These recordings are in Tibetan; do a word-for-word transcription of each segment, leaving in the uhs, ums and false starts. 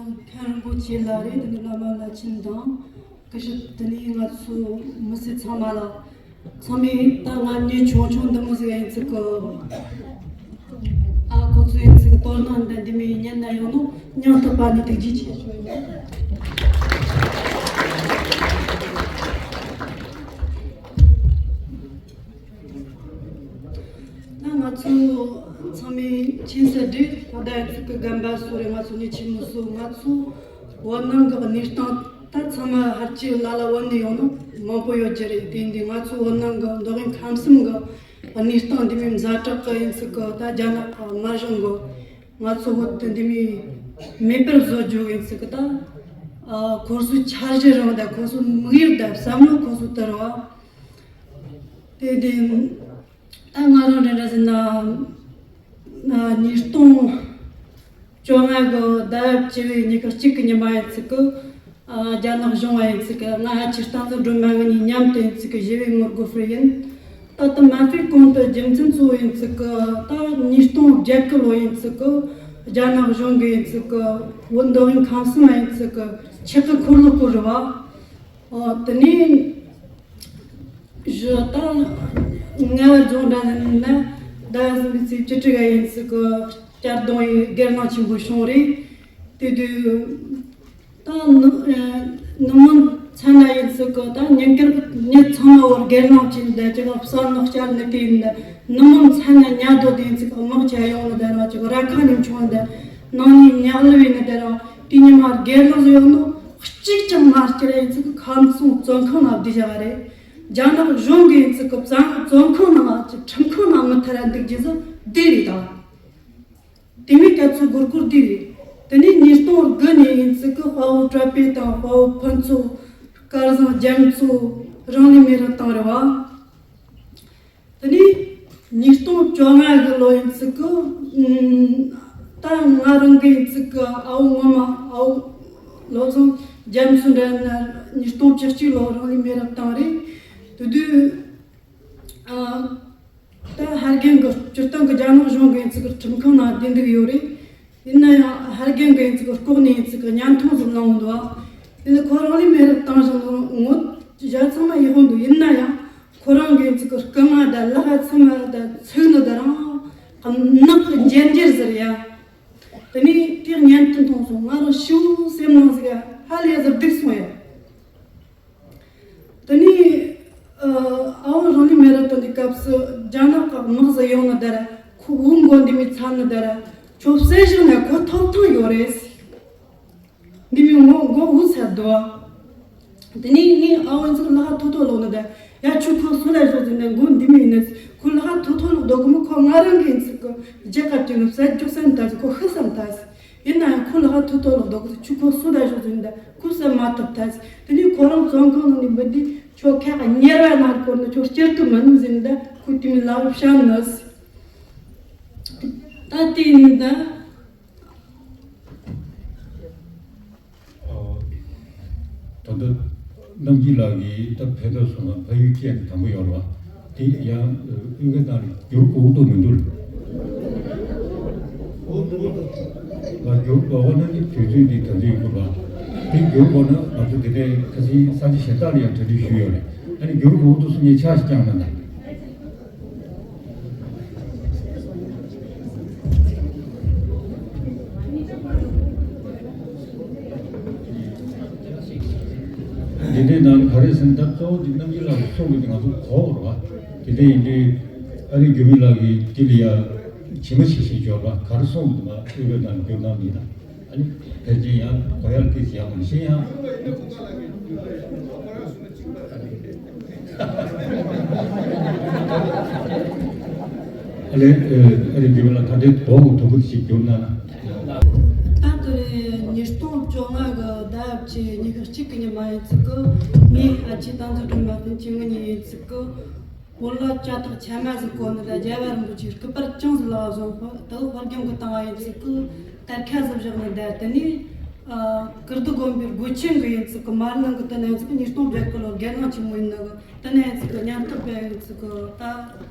མཁན་རིན་པོ་ཆེ་ལགས་རེད། དེ་ནས་བླ་མ་བླ་ཆེན་དང་། སྐུ་ཞབས། དེ་ནས་ང་ཚོ་མི་སེར་ཚང་མ་ལ། ཚང་མས་ད་ང་མྱི་ཆུང་ཆུང་འདི་མོ་ཟིག་ཡིན་ཚུལ་གི། ཨ། ཁོ་ཚོ་ཡིན་ཚུལ་གི་དོ་སྣང་འདི་འདི་མོ་ཉན་ན་ཡོང་ནོ་སྙིང་ཐག་པ་ནས་ཐུགས་རྗེ་ཆེ་ཞུ་ཡིན། ད་ང་ཚོ་ཚང་མས་མཁྱེན་གསལ་རེད། ད་ལྟ་ཡིན་ཚུལ་གི་རྒན་པ་སུ་རེད། ང་ཚོ་མྱི་ཆེན་མོ་སུ། ང་ཚོ་བོད་ནང་གི་གནས་སྟངས་ད་ཚང་མ་ཧར་གྱི་ལ་ལ་བོད་ནས་ཡོང་ནོ་མང་པོ་ཡོད་རྒྱུ་རེད། དེ་འདི་ང་ཚོ་བོད་ནང་གི་མདོ་དབུས་ཁམས་གསུམ་གི་གནས་སྟངས་འདི་མོ་ཛ་དྲག་གི་ཡིན་ཚུལ་གི། ད་རྒྱ་ནག་གི་དམར་གཞུང་གི་ང་ཚོ་བོད་དེ་འདི་མོ་མེད་པར་བཟོ་རྒྱུ་ཡིན་ཚུལ་གི། ད་ཨ། ཁོ་ཚོའི་འཆར་གཞི་རང་དང་ཁོ་ཚོའི་དམིགས་ཡུལ་དང་བསམ་བློ་ཁོ་ཚོ་དར་བ། དེ་དེ་ད་ང་རང་རེ་རེ་ཟེར་ན། ཨ། ཉིས་སྟོང་བཅོ་ལྔ་གི་ཟླ་བཅུ་བའི་ཉི་ཤུ་གཅིག་གི་ཉི་མ་ཡིན་ཚུལ་གི། ཨ། རྒྱ་ནག་གཞུང་བ་ཡིན་ཚུལ་གི། ང་ཨ་ཅེ་སྟག་འཛིན་སྒྲོལ་མ་ངེད་གཉིས་མཉམ་དུ་ཡིན་ཚུལ་གི་ཞི་བའི་ངོ་རྒོལ་སྤེལ་ཡིན། ད་ལྟ་མ་ཕེབས་གོང་དུ་རྒྱུ་མཚན་གཙོ་བོ་ཡིན་ཚུལ་གི། ད་ཉིས་སྟོང་བརྒྱད་གི་ལོ་ཡིན་ཚུལ་གི། རྒྱ་ནག་གཞུང་གི་ཡིན་ཚུལ་གི། བོད་མདོ་དབུས་ཁམས་གསུམ་ཡིན་ཚུལ་གི་ཆག་སྒོ་འཁོར་ལོ་བསྐོར་རེད་བ། ཨོ། དེ་ནས་གཞི་ད་ང་རྫོང་འདྲ་ན་ཟླ་གསུམ་པའི་ཚེས་བཅུ་དྲུག་ག་ཡིན་ཚུལ་གི་གཅར་རྡུང་ཡི་སྒེར་ལངས་ཆེན་པོ་བྱུང་རེད། དེ་དུས་ད་ནུ་ནུབ་མོ་མཚན་ན་ཡིན་ཚུལ་གི། ད་ཉིན་དཀར་མྱི་ཚང་མ་བོར་སྒེར་ལངས་བྱས་འདི་ཅི་ག་བསམ་ནག་བསྐྱར་ནི་དེ་ཡིན། ད་ནུབ་མོ་མཚན་ན་ཉལ་སྡོད་དེ་ཡིན་ཚུལ་གི་དམག་ཆ་ཡོང་ནི་དེ་ར། ཅི་ག་ར་ཁ་ནས་མཆོང་ནི་དེ། ནང་ནས་ཉག་ལི་བའི་ནི་དེ་ར། དེ་ཉི་མ་སྒེར་ལངས་སུ་ཡོང་ནོ་གཅིག་ཀྱང་མ་སྐྱེལ་ཡིན་ཚུལ་གི་ཁམས་གསུམ་བཙོན་ཁང་ལ་བསྡད་བཞག་རེད། རྒྱ་ནག་གཞུང་གི་ཡིན་ཚུལ་གི་བཙན་བཙོན་ཁང་ནང་ལ་ཁྲིམས་ཁང་ནང་མི་ཐར་ར་འདུག་རྒྱུ་ཟིག་འདི་རེད། ད་དེ་མོའི་སྐབས་སུ་སྒོར་སྒོར་འདི་རེད། དེ་ནས་ཉིས་སྟོང་དགུ་ནས་ཡིན་ཚུལ་གི་དཔའ་བོ་བཀྲ་བྷེ་དང་དཔའ་བོ་ཕུན་ཚོགས། སྐལ་བཟང་རྒྱ་མཚོ། རང་ལུས་མེར་བཏང་རེད་བ། དེ་ནས་ཉིས་སྟོང་བཅོ་ལྔ་གི་ལོ་ཡིན་ཚུལ་གི། ཨམ། ད་ང་རང་གི་ཡིན་ཚུལ་གི་ཨ་བོ་ངོ་མ་ཨ་བོ་བློ་བཟང་རྒྱ་མཚོ་འདྲ་ན་ཉིས་སྟོང་བཅུ་གཅིག་ལོ་རང་ལུས་མེ་རུ་བཏང་རེད། དེ་དུས་ཨ། ད་ཧར་རྒན་གི་སྤྱིར་བཏང་གི་རྒྱ་ནག་གཞུང་གི་ཡིན་ཚུལ་གི་ཁྲིམས་ཁང་ནང་བསྡད་འདུག་ཡོད་རེད། ཡིན་ན་ཡང་ཧར་རྒན་གི་ཡིན་ཚུལ་གི་ལྐོག་ནས་ཡིན་ཚུལ་གི་བརྙན་ཐུང་ཟིག་བླངས་འདུག་དེ་ནས་ཁོ་རང་ལུས་མེ་རུ་བཏང་བཞག་ནོ་ངོ་གཞན་ཚང་མ་ཡིད་དབང་འདུག་ཡིན་ན་ཡང་ཁོ་རང་གི་ཡིན་ཚུལ་གི་རྐུ་མ་དང་ལག་ཚང་མ་དང་ཚིག་ནི་དང་རང་ནག་གི་འཇེར་འཇེར་ཟེར་ཡ། དེ་ནས་དེ་བརྙན་ཐུང་མཐོང་སོང་། ང་རང་ཤི་བོ་སེམས་ནང་ཟིག་ཧ་ལས་ཟིག་སྡུག་སོང་ཡ། དེ་ནས་ཨ་ཨ་བོ་རང་ལུས་མེ་རུ་བཏང་དུས་སྐབས་སུ་རྒྱ་ནག་གི་དམག་ཟིག་ཡོང་ནི་དེར་ཁོ་བོ་མགོ་འདི་མོ་ཚ་ནི་དེར་ཁྱོད་བསད་བཞག་ན་ཁོ་ཐོབ་ཐང་ཡོད་རེད། འདི་མོ་མགོ་མགོ་འུ་ཚ་འདུག་དེ་ནས་ངས་ཨ་བོ་ཚོ་ལག་ཐོ་ཐོ་ལོག་ནི་དེར་ཡ་ཁྱོད་ཁོ་སུ་ལ་ཞོག་ཟེར་ན་མགོ་འདི་མོ་ཡིན་ནི། ཁོ་ལག་ཐོ་ཐོ་ལོག་འདུག་གི་མོ། ཁོ་ང་རང་གི་ཡིན་ཚུལ་གི་རྒྱལ་ཁབ་ཀྱི་ནི་བསད་རྒྱུ་བསད་ནི་ད་ཟེར། ཁོ་ཤི་བསམ་ད་ཟེར། ཡིན་ན་ཡང་ཁོ་ལ་ཧ་ཐུག་ཐོག་ལ་རྡོ་ཁུ་ཆུ་ཁོ་སུ་ད་ཞོག་ཟིན་ད་ཁུ་སེ་མ་ཐུབ་ཐལ། དེ་ནས་ཁོ་རང་བཙོན་ཁང་ནང་ནས་མི་འདི་ཁྱོད་ཁ་ཁ་གཉེར་བ་ན་སྐོར་ནི་ཁྱོད་སྐྱིད་དུ་མིན་ཟིན་ད་ཁུ་དེ་མི་ལ་བཤད་ནི། ད་དེ་ཡིན་ད། ད་ལྟ་རྣམ་རྒྱལ་ལགས་ཀྱིས་ད་ཕན་ཐོགས་སོང་ན་ཕ་ཡུལ་སྐད་དང་པོ་ཡོད་རེད་བ། དེ་ཡང་ཨུ་ག་དང་བསྒྱུར་དགོས་འདུག་མི་འདུག་ལ་བསྒྱུར་དགོས་ན་ནི་དུས་ཚོད་འདི་ད་ཚོད་ཡིན་དགོས་པ། དེ་བསྒྱུར་དགོས་ན་ང་ཚོ་དེ་འདྲའི་ཁ་སང་ས་ཆ་གཞན་དག་ལ་ཡང་གྲ་སྒྲིག་ཞུས་ཡོད་རེད། ཨ་ནི་བསྒྱུར་དགོས་འདུག་སོང་ངས་ཕྱག་ཞིག་བརྐྱངས་ན་ད། འདི་འདྲའི་ནང་ག་རེ་ཟེར་ན་ད་གཙོ་བོ་འདི་རྣམ་རྒྱལ་ལགས་ཀྱི་གསུང་གི་འདི་ང་ཚོ་གོ་བ་རེད་བ། དེ་འདྲ་ཡིན་དུས་ཨ་རིག་འགྱུར་མེད་ལགས་ཀྱིས་འདི་ལ་ཡ་ཇི་མ་ཇི་བཞིན་འབྱོར་བ་ག་རེ་གསུངས་འདུག་ང་ཨུ་བེ་དང་བསྒྱུར་གནང་མིན་ན་ཨ་ནི་ཕལ་ཆེར་ཡང་གོ་ཡག་ཏོག་ཙམ་ཡག་པོ་མི་ཤེས་ཡང་། ཨ་ལེ། ཨ་རིག་འགྱུར་མེད་ལགས་ད་ལྟའི་དོགས་དུམ་བུ་ཞིག་བསྒྱུར་གནང་ན། ད་དེ་རིང་ཉིས་སྟོང་བཅོ་ལྔ་གི་ཟླ་བཅུ་ཉི་ཤུ་གཅིག་གི་ཉི་མ་ཡིན་ཚུལ་གི་ངས་ཨ་ཅེ་སྟག་འཛིན་སྒྲོལ་མ་ཕན་ཆད་ངེད་གཉིས་ཡིན་ཚུལ་གི་བོད་ལ་ལྕགས་ཐག་ཆ་མ་ཟིག་བསྐོར་ནི་དང་རྒྱལ་བ་རིན་པོ་ཆེའི་སྐུ་པར་ཅུང་ཟིག་ལག་བཟུང་ཧོ་ད་ལོ་དཔའ་རྒྱང་གི་བཏང་བ་ཡིན་ཚུལ་གི་དར་ཁ་ཟིག་བཞག་ནི་དང་དེ་ནས་ཨ་ཀིརྟི་དགོན་པའི་སྒོ་ཆེན་གི་ཡིན་ཚུལ་གི་མར་ནང་གི་དེ་ནས་ཚུལ་གི་ཉིས་སྟོང་བརྒྱད་གི་ལོ་སྒེར་ལངས་ཆེན་མོ་ཡིན་ནི་གི་དེ་ནས་ཚུལ་གི་ཉམ་ཐག་པའི་ཡིན་ཚུལ་གི་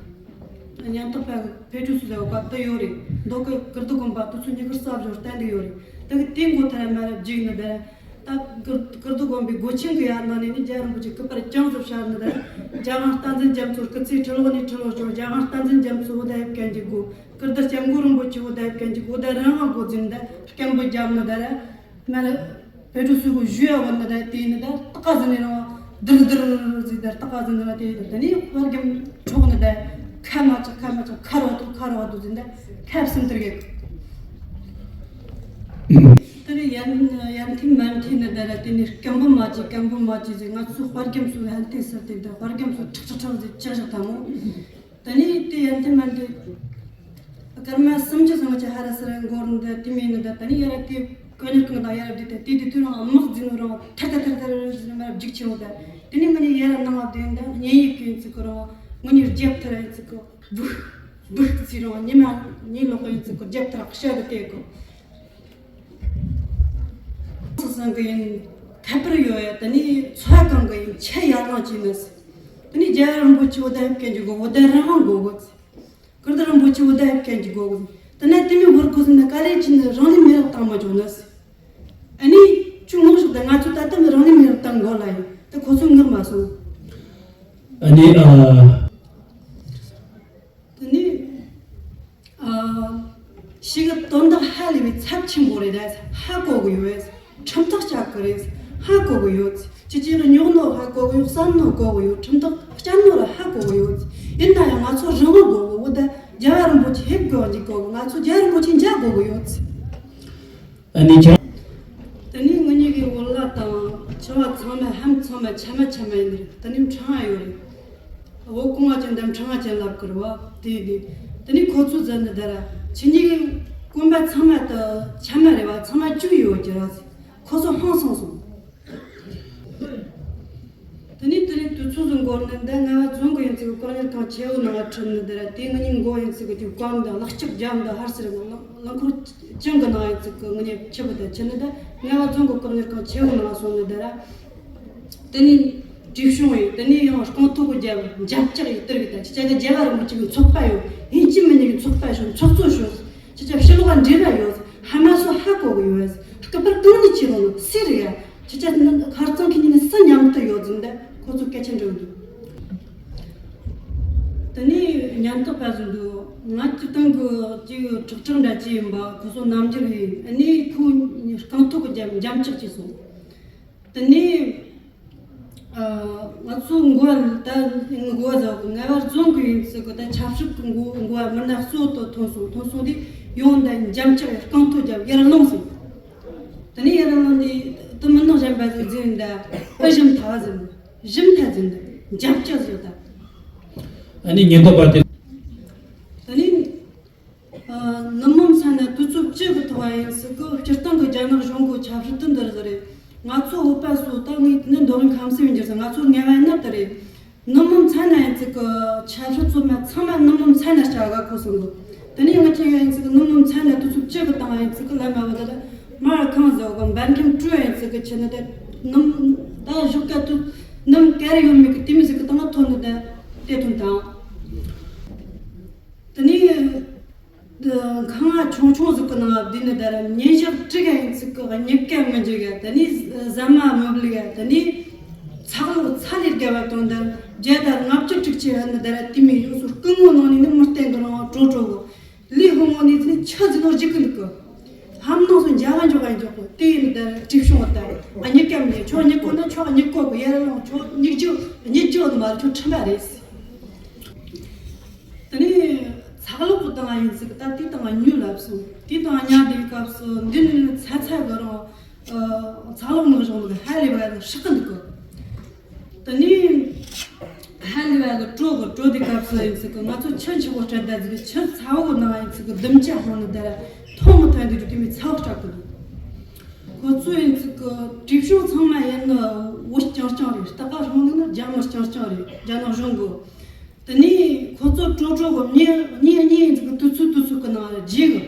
ད། ཉམ་ཐག་པ་གི་ཕེབས་སྒྲུབ་སུ་ལ་བཀའ་དེ་ཡོད་རེད། མདོ་གི་ཀིརྟི་དགོན་པ་དེ་ཚོ་ཉི་ཤུ་རྩ་བཞི་བསྟན་འདུག་ཡོད་རེད། ད་ དེ་གི་དེ་མགོ་ཐར་མ་རབ་འཇིག་ནི་དེ། ད་ཀིར་ཀིར་སྟོད་དགོན་པའི་སྒོ་ཆེན་གི་ཡར་ནང་ནས་ནི་རྒྱལ་བ་རིན་པོ་ཆེ་སྐུ་པར་བརྐྱངས་སུ་ཤར་ནི་དེ། རྒྱལ་དབང་བསྟན་འཛིན་རྒྱ་མཚོ་སྐུ་ཚེ་ཁྲི་ལོ་ནས་ཁྲི་ལོ་བྱུང་། རྒྱལ་དབང་བསྟན་འཛིན་རྒྱ་མཚོ་བོད་ཟླ་ཡབ་གན་གྱི་སྒོ། ཀིར་སྟོད་སྐྱབས་མགོན་རིན་པོ་ཆེ་བོད་ཟླ་ཡབ་གན་གྱི་སྒོ། ད་རང་དབང་སྒོ་འཛིན་དེ་སྐད་འབོད་རྒྱབ་ནི་དེ་ར། མར་བོད་ཕྲུག་སུ་གོ་ཞུ་ཡ་བོ་ནི་དེ་དེ་ནི་དེ་ཏག་ཀ་ཟིན་ནི་རང་དིར་དིར་ཟིན་དེ་ཏག་ཀ་ཟིན་ནི་ར། དེ་དེ་ནི་བར་གྱི་འཕྲོག་ནི་དེ་ཁ་མ་ཆག་ཁ་མ་ཆག་ཁ་རོ་དུ་ཁ་རོ་དུ་ཟིན་དེ་ཁ་བསམ་དེར་གེ། དེ་ནས་ཡར་ཡར་འཐེན་མར་འཐེན་ནི་དེ་ར། དེ་ནས་སྐད་འབོད་མ་བྱེད་སྐད་འབོད་མ་བྱེད་ཟེར། ང་ཚོ་དཔའ་རྒྱམ་ཚོ་ཡར་འཐེན་ཟེར་དེ་དེ་དཔའ་རྒྱམ་ཚོ་ཁྲག་ཁྲག་ཁྲག་ཟེར་ཅག་ཅག་དང་མོ། དེ་ནས་དེ་ཡར་འཐེན་མར་འཐེན། སྐར་མ་སུམ་ཅུ་ཙམ་གྱི་ཧ་ར་སི་ར་འགོར་འདི་དེ་མིན་ནི་དེ། དེ་ནས་ཡར་དེ་གོ་གཉེར་ཁང་དང་ཡར་བསྡད་དེ་དེ་དེ་དུས་རང་དམག་འཛིན་རང་ཐར་ཐར་ཐར་ཐར་ཟེར་མར་རྒྱུག་ཆེ་བོ་དེ། དེ་ནས་ང་གཉིས་ཡར་ནང་བསྡད་འདི་གཉེན་ཡིག་གི་ཡིན་ཚིག་གི་རང་ང་གཉིས་རྒྱབ་ཐར་ཡིན་ཚིག་གི་འབུག་འབུག་ཟེར་རང་ཉི་མ་གཉིས་ལོག་ཡིན་ཚིག་གི་རྒྱབ་ཐར་ཤ་གི་དེ་གི། སོ་སོ་གི་ཡིན་ཁ་པར་ཡོད་ཡ། དེ་ནས་ཚོ་གང་གི་ཡིན་ཆེ་ཡར་ལངས་ཀྱི་མི་སྲིད། དེ་ནས་རྒྱལ་བ་རིན་པོ་ཆེ་བོད་ཟླ་ཡབ་གན་གྱི་སྒོ་བོད་ཟླ་རང་དབང་སྒོ་དགོས་ཚེ། ཀིརྟི་རིན་པོ་ཆེ་བོད་ཟླ་ཡབ་གན་གྱི་སྒོ་དགོས་ཚེ། དེ་ནས་དེ་མིན་བོར་དགོས་ཟེར་ན་ག་རེ་བྱས་ནས་རང་ལུས་མེར་བཏང་མ་བྱུང་ན་སྲིད། ཨ་ནི་ཁྱོད་ངོ་ཤོག་དང་ང་ཚོ་ད་ལྟ་རང་ལུས་མེར་བཏང་དགོས་ལ་ཡིན། དེ་ཁོ་ཚོས་ངུར་མ་སོང་། ཨ་ནི་ཨ། དེ་ནས་ཨ། ཞིག་གི་དོན་དག་ཧ་ལས་པའི་ཚབས་ཆེན་པོ་རེད་ད། ཧ་གོ་གི་ཡོད། ཁྲིམས་ཐག་བཅད་གི་རེད། ཧ་གོ་གི་ཡོད། ཁྱེད་ཀྱིས་རྙོག་ནོ་ཧ་གོ་གི་ཡོད། བསམ་ནོ་གོ་གི་ཡོད། ཁྲིམས་ཐག་བཅད་ནོ་ར་ཧ་གོ་གི་ཡོད། ཡིན་ན་ཡང་ང་ཚོ་རང་དབང་དགོས་གི་འོ་ད། རྒྱལ་བ་རིན་པོ་ཆེ་ཕེབས་དགོས་འཇིག་གོ་གི། ང་ཚོ་རྒྱལ་བ་རིན་པོ་ཆེ་མཇལ་དགོས་གི་ཡོད། ཨ་ནི་ཁྱེད། དེ་ནས་ངེད་གཉིས་ཀྱི་འོ་ལ་དང་ཆུ་བ་ཚང་མ་ལྷམ་ཚང་མ་ཆ་མ་ཆ་མ་ཡིན་ནི་རེད། དེ་ནས་ཕྲེང་བ་ཡོད་རེད། འོ་གོང་བ་ཅན་དང་ཕྲེང་བ་ཅན་ལབ་ཀྱི་རེད་བ། དེ་དེ་དེ་ནས་ཁོ་ཚོས་ཟེར་ནི་དེ་ར། ཁྱེད་གཉིས་ཀྱི་གོན་པ་ཚང་མ་དུ་ཆ་མ་རེད་བ། ཚང་མ་བཅུག་ཡོད་ཀྱི་ར། ཁོ་ཚོ་ཧང་སངས་སོང་། དེ་ནས་དེ་རིང་དུས་ཚོད་ཟིག་འགོར་ནི་འདི་ལྔ་བ་རྫོང་གི་ཡིན་ཚིག་གི་བཀག་ཉར་ཁང་ཆེ་བོ་ནང་ལ་ཁྲིད་ནི་འདི་ར། དེ་ངེད་གཉིས་མགོ་ཡིན་ཚིག་གི་དུས་བཀག་འདི་ལག་ལྕགས་རྒྱབ་འདི་ཧར་སེར་གི་རླངས་རླངས་འཁོར་ཅན་གི་ནང་ཡིན་ཚིག་གི་ངེད་གཉིས་ཆེ་བོ་དེ་ཁྱེར་ནི་འདི་ལྔ་བ་རྫོང་གི་བཀག་ཉར་ཁང་ཆེ་བོ་ནང་ལ་སོང་ནི་འདི་ར། དེ་ནས་བྲིས་བྱུང་ཡོད། དེ་ནས་ཡང་རྐང་ཐོག་གི་རྒྱབ་འཇབ་ལྕག་ཡིག་ཏིར་གི་ད་ཅི་ཅག་གི་རྒྱལ་བ་རིན་པོ་ཆེ་གི་ཚོགས་པ་ཡོད། ཡིན་གཅིག་མིན་གཉིས་གི་ཚོགས་པ་ཞོག་ཚོགས་གཙོ་ཞོག་ཅི་ཅག་ཕྱི་ལོགས་ལ་འབྲེལ་བ་ཡོད། ཧ་མ་སོ་ཧ་གོ་གི་ཡོད། སྐུ་པར་གང་ནས་ཅི་རུང་སུ་རེད་ཡ། ཁྱེད་ཅག་ནི་ཁར་ཚང་གི་ཉིན་ནས་སུ་མཉམ་དུ་ཡོད་ཟིན་ད་ཁོ་ཚོ་སྐད་ཆ་འདྲི་འདུག་དེ་ནས་ཉམ་ཐག་པ་ཟིན་འདུག་ང་སྤྱི་བཏང་གི་ཅིག་ཁྲག་ཁྲག་འདྲ་ཅིག་ཡིན་པ་ཁོ་ཚོ་རྣམ་འགྱུར་ཡིན། ཨ་ནི་ཁོའི་རྐང་ཐོག་གི་འཇམ་འཇམ་ལྕག་ཅིག་སོང་། དེ་ནས་ཨ་ང་ཚོ་འགོ་བ་ད་འགོ་བ་ཟ་གི་ལྔ་བ་རྫོང་གི་ཡིན་ཟེར་གི་ད་ཆབ་སྲིད་གི་འགོ་འགོ་བ་མི་སྣ་གཙོ་བོ་དེ་ཐོན་སོང་། ཐོན་སོང་དུས་ཡོང་ད་འཇམ་ལྕག་ཡ་རྐང་ཐོག་རྒྱབ་ཡར་ལངས་སོང་། དེ་ནས་ཡར་ལངས་དུས་དེ་མི་ནག་གཞན་པ་ཟིག་འཛིན་ད་ཨ་ཞིམ་ཐག་ཟིན་ཞིམ་ཐག་ཟིན་ད་འཇམ་ལྕག་ཟིག་ད། ཨ་ནི་ཉེན་རྟོག་པ་དེ། དེ་ནས་ཨ་ནུབ་མོ་མཚན་ན་དུས་ཚོད་བཅུ་གི་ཐོག་ཡིན་ཟེར་གི་སྤྱིར་བཏང་གི་རྒྱ་ནག་གཞུང་གི་ཆབ་སྲིད་དེ་འདིར་ཟེར་རེད། ང་ཚོ་བོད་པ་ཚོ་ད་ངས་དེ་ནས་མདོ་དབུས་ཁམས་གསུམ་ཡིན་གྱི་ཟེར། ང་ཚོ་ངལ་བ་ཡིན་ན་དེ་རེད། ནུབ་མོ་མཚན་ན་ཡིན་ཚིག་གི་ཆབ་སྲིད་ཚོ་མ་ཚང་མ་ནུབ་མོ་མཚན་ན་བྱ་དགའ་ཁོ་སོང་གི། དེ་ནས་ང་ཁྱེད་ཡིན་ཚིག་གི་ནུབ་མོ་མཚན་ན་དུས་ཚོད་བཅུ་གི་བཏང་ཡིན་ཚིག་གི་ལ་མ་བ་ད་ལ་མར་ཁང་བཟོ་གི་འབར་ཁྲིམས་སྤྲོད་ཡིན་ཚིག་གི་ཆེ་ནི་ད་ནུབ་ད་བཞུགས་ཀ་དུས་ནུབ་ག་རེ་ཡོད་མེད་གི་དེ་མི་ཚིག་གི་བཏང་ཐོན་ནི་ད་དེ་ཐོན་དང་། དེ་ནས་ཁང་བ་ཆུང་ཆུང་ཟིག་གི་ནང་བསྡད་ནི་ད་ར་ཉིན་ཞག་དྲུག་ག་ཡིན་ཚིག་གི་གཉིད་ཀ་མི་འཇུག་ག་དེ་ནས་ཟ་མ་མི་ལུག་ག་དེ་ནས་ཚགས་ལོག་ཚ་ལས་བརྒལ་བ་དང་ད་བརྒྱ་དང་ལྔ་བཅུ་དྲུག་ཅུ་ཡོད་ནི་ད་ར་དེ་མི་ཡོངས་སུ་སྐུ་ངོ་ནང་ནས་ནི་མི་བསྟན་གི་རང་བ་དྲོ་དྲོ་གི་ལས་ཧོ་ངོ་ནས་དེ་ནས་ཆུ་ཟིག་ནོ་འཇིག་གི་འདུག་གི་ཧམ་ནང་སོ་འཇག་ག་འཇོག་ག་འཇོག་གི་དེ་ཡིན་ནི་ད་ར་དྲི་བྱུང་བ་ད་གཉིད་ཀ་མི་འཇུག་ཁྱོད་གཉིད་གོ་ན་ཁྱོད་གཉིད་གོ་གི་ཡར་ལངས་ཁྱོད་གཉིད་རྒྱུ་གཉིད་རྒྱུ་ནི་མ་རེད་ཁྱོད་ཁྲིམས་པ་རེད། དེ་ནས་ཚགས་ལོག་གི་དང་ཡིན་ཚིག་ད་དེ་དང་ཉུལ་ལབ་སོང་། དེ་དང་ཉལ་བསྡད་སྐབས་སུ་འདི་ནི་ཚ་ཚ་གི་རང་ཚགས་ལོག་ནག་གཞུང་གི་ཧ་ལས་པ་ཧྲག་གི་འདུག་གི་དེ་ནས་ཧ་ལས་པ་གི་དྲོ་གི་དྲོ་དེ་སྐབས་སུ་ཡིན་ཚིག་གི་ང་ཚོ་ཆུ་ཆུ་བོ་སྤྲད་ད་ཟིག་ཆུ་ཚ་བོ་གི་ནང་ཡིན་ཚིག་གི་ལྡུམ་ཅག་ཧོང་ནི་དེ་ར་ཐོག་མི་ཐོན་དུ་དེ་མི་ཚ་བོ་སྐྲག་གི་འདུག་ཁོ་ཚོ་ཡིན་ཚིག་གི་དྲི་བྱུང་ཚང་མ་ཡིན་ནི་བོད་རྐྱང་རྐྱང་རེད། རྟ་ཀ་ཧྲོང་ནི་ནི་རྒྱ་མི་རྐྱང་རྐྱང་རེད། རྒྱ་ནག་གཞུང་གི་དེ་ནས་ཁོ་ཚོ་དྲོ་དྲོ་གི་མྱི་མྱི་གཉིས་ཡིན་ཚིག་གི་དུས་ཚོད་དུས་ཚོད་གི་ནང་རྗེས་གི་